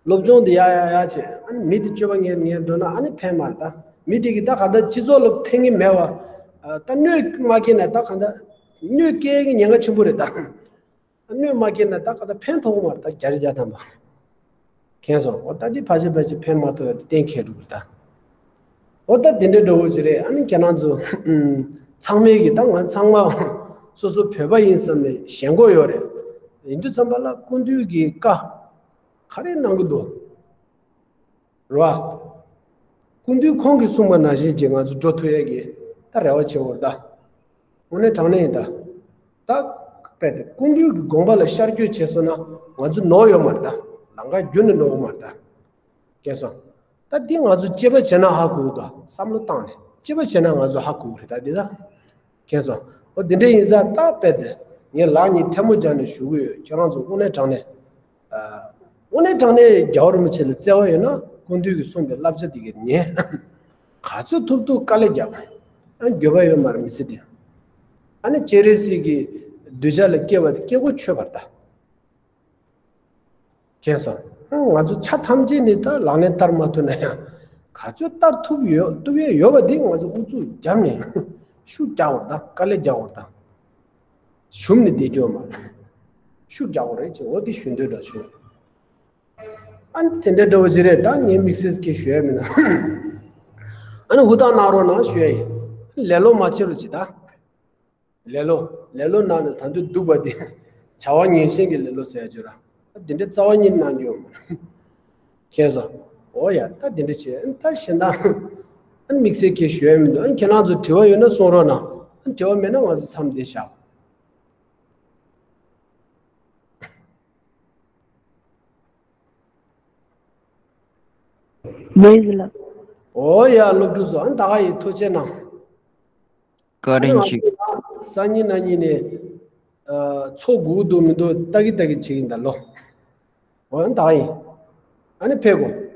སློབ་སྦྱོང་དེ་ཡག་ཡག་ཡག་བྱས། ཨ་ནི་མི་དེ་སྤྱོད་པ་ངན་ངན་འགྲོ་ན་ཨ་ནི་ཕན་མ་རེད་ད། མི་དེ་གིས་ད་གང་ལྟར་སྤྱི་ཚོགས་ལ་ཕན་གྱི་མེད་པ། ཨ་ད་གནོད་མ་སྐྱེལ་ན་ད་གང་ལྟར་གནོད་སྐྱེལ་གྱི་ཉེན་ཁ་ཆེན་པོ་རེད་ད། གནོད་མ་སྐྱེལ་ན་ད་གང་ལྟར་ཕན་ཐོགས་མ་རེད་ད། བརྒྱ་ཆ་བརྒྱ་ཐམ་པ། མཁྱེན་སོང་། འོ་ད་འདི་ཕལ་ཆེར་ཕལ་ཆེར་ཕན་མ་ཐོགས་ཡ་དེ་གཏན་འཁེལ་འགྲོ་གི་རེད་ད། འོ་ད་དེ་འདྲའི་འདྲ་བོ་ཅིག་རེད། ཨ་ནི་ཁྱེད་རང་ཚོ་ཚང་མས་གི་ད་ང་ཚང་མ་སོ་སོ་བོད་པ་ཡིན་བསམ་ནས་ཞེན་ཁོག་ཡོད་རེད། ཡིན་དུས་ཙམ་པ་ལ་སྐུ་མདུན་གྱི་བཀའ་ག་རེ་གནང་གི་འདུག་རེད་བ། སྐུ་མདུན་ཁོང་གིས་གསུངས་པ་ནང་བཞིན་ཅིག་ང་ཚོ་འགྲོ་ཐུབ་ཡས་ཀྱི་ད་རེ་བ་བྱེད་འོར་ད། དངོས་གནས་དྲང་གནས་ཡིན་ད། ད་རྦད་དེ་སྐུ་མདུན་གྱི་དགོངས་པ་ལ་ཤར་བསྐྱོད་བྱས་སོང་ན་ང་ཚོ་ནོར་ཡོད་མ་རེད་ད། ལམ་ཁ་བརྒྱུད་ནས་འགྲོ་གི་མ་རེད་ད། མཁྱེན་སོང་། ད་འདི་ང་ཚོ་དཔྱད་པ་བྱས་ན་ཧ་གོ་གི་འདུག་བསམ་བློ་བཏང་ནས་དཔྱད་པ་བྱས་ན་ང་ཚོ་ཧ་གོ་གི་རེད་ད་འདི་ད། མཁྱེན་སོང་། འོ་འདི་འདྲ་ཡིན་ཙང་ད་རྦད་དེ་ངས་ལག་གཉིས་ཐལ་མོ་སྦྱར་ནས་ཞུ་གི་ཡོད། ཁྱེད་རང་ཚོ་དངོས་གནས་དྲང་གནས། ཨ། དངོས་གནས་དྲང་གནས་རྒྱལ་བ་རིན་པོ་ཆེ་ལ་བརྩེ་བ་ཡོད་ན་སྐུ་མདུན་གྱིས་གསུངས་པའི་བསླབ་བྱ་འདི་ག་ཉན། ག་ཚོད་ཐུབ་ཐུབ་དཀའ་ལས་རྒྱབ། ཨ་འགྱོད་པ་ཡོད་མ་རེད་མི་ཚེ་འདི། ཨ་ནི་སྤྱན་རས་གཟིགས་ཀྱི་གདུལ་བྱ་ལ་སྐྱེ་བ་དེ་སྐྱེ་སྒོ་ཆོད་པར་གདའ། མཁྱེན་སོང་། ཨ་ང་ཚོ་ཆ་ཐམས་ཅད་ནི་ད་ལག་ལེན་བསྟར་མ་ཐུབ་ན་ཡང་། ག་ཚོད་བསྟར་ཐུབ་ཡོད་ཐུབ་ཡས་ཡོད་པ་འདི་ང་ཚོ་ཨུ་ཚུགས་རྒྱབ་ནས་ཤུགས་རྒྱག་དགོས་རེད་ད། དཀའ་ལས་རྒྱག་དགོས་རེད་ད། ཞུམ་ནས་བསྡད་རྒྱུ་མ་རེད། ཤུགས་རྒྱག་དགོས་རེད་ཅེས་འོ་དེ་ཞུ་འདོད་འདྲ་བྱུང་། ཨ་ནི་དེ་འདྲ་འདྲ་བོ་ཅིག་རེད། ད་ངས་དམིགས་བསལ་སྐད་ཞུ་ཡ་མིན་ན། ཨ་ནི་ཧུར་ཐག་གནང་རོགས་གནང་ཞུ་ཡ་ཡིན། ལེ་ལོ་མ་བྱེད་རོགས་བྱེད་ད། ལེ་ལོ། ལེ་ལོ་གནང་ནས་ད་དུང་སྡུག་པ་དེ། བྱ་བ་ངན་ཞེན་གྱི་ལེ་ལོ་ཟེར་ཡ་ཅིག་ཡོད་ར། ཨ་དེ་འདྲ་རྩ་བ་ཉིད་གནང་རྒྱུ་ཡོད་མ་རེད། མཁྱེན་སོང་། འོ་ཡ་ད་དེ་འདྲ་བྱས་ཨ་ནི་ད་གཞན་དག་ཨ་ནི་དམིགས་བསལ་སྐད་ཞུ་ཡ་མི་འདུག་ཨ་ནི་ཁྱེད་རང་ཚོ་དྲི་བ་ཡོད་ན་གསུང་རོགས་གནང་། ཨ་ནི་དྲི་བ་མེད་ན་ང་ཚོ་མཚམས་འདི་བཞག་མེད་ཟེར་ལབ། འོ་ཡ་སློབ་ཕྲུག་ཚོ་ཨ་ནི་ད་ག་ཡིན་ཐུགས་རྗེ་གནང་། བཀའ་ཨ་ནི་དྲིན་ང་ཆེ། ཚོ་ཡང་སང་ཉིན་གནངས་ཉིན་ནས་ཨ་ཚོགས་དགོས་འདུག་མི་འདུག་ལྟ་གི་ལྟ་གི་བྱེད་ཀྱིན་ད་ལོ། འོ་ཡང་ད་ག་ཡིན། ཨ་ནི་ཕེབས་དགོས།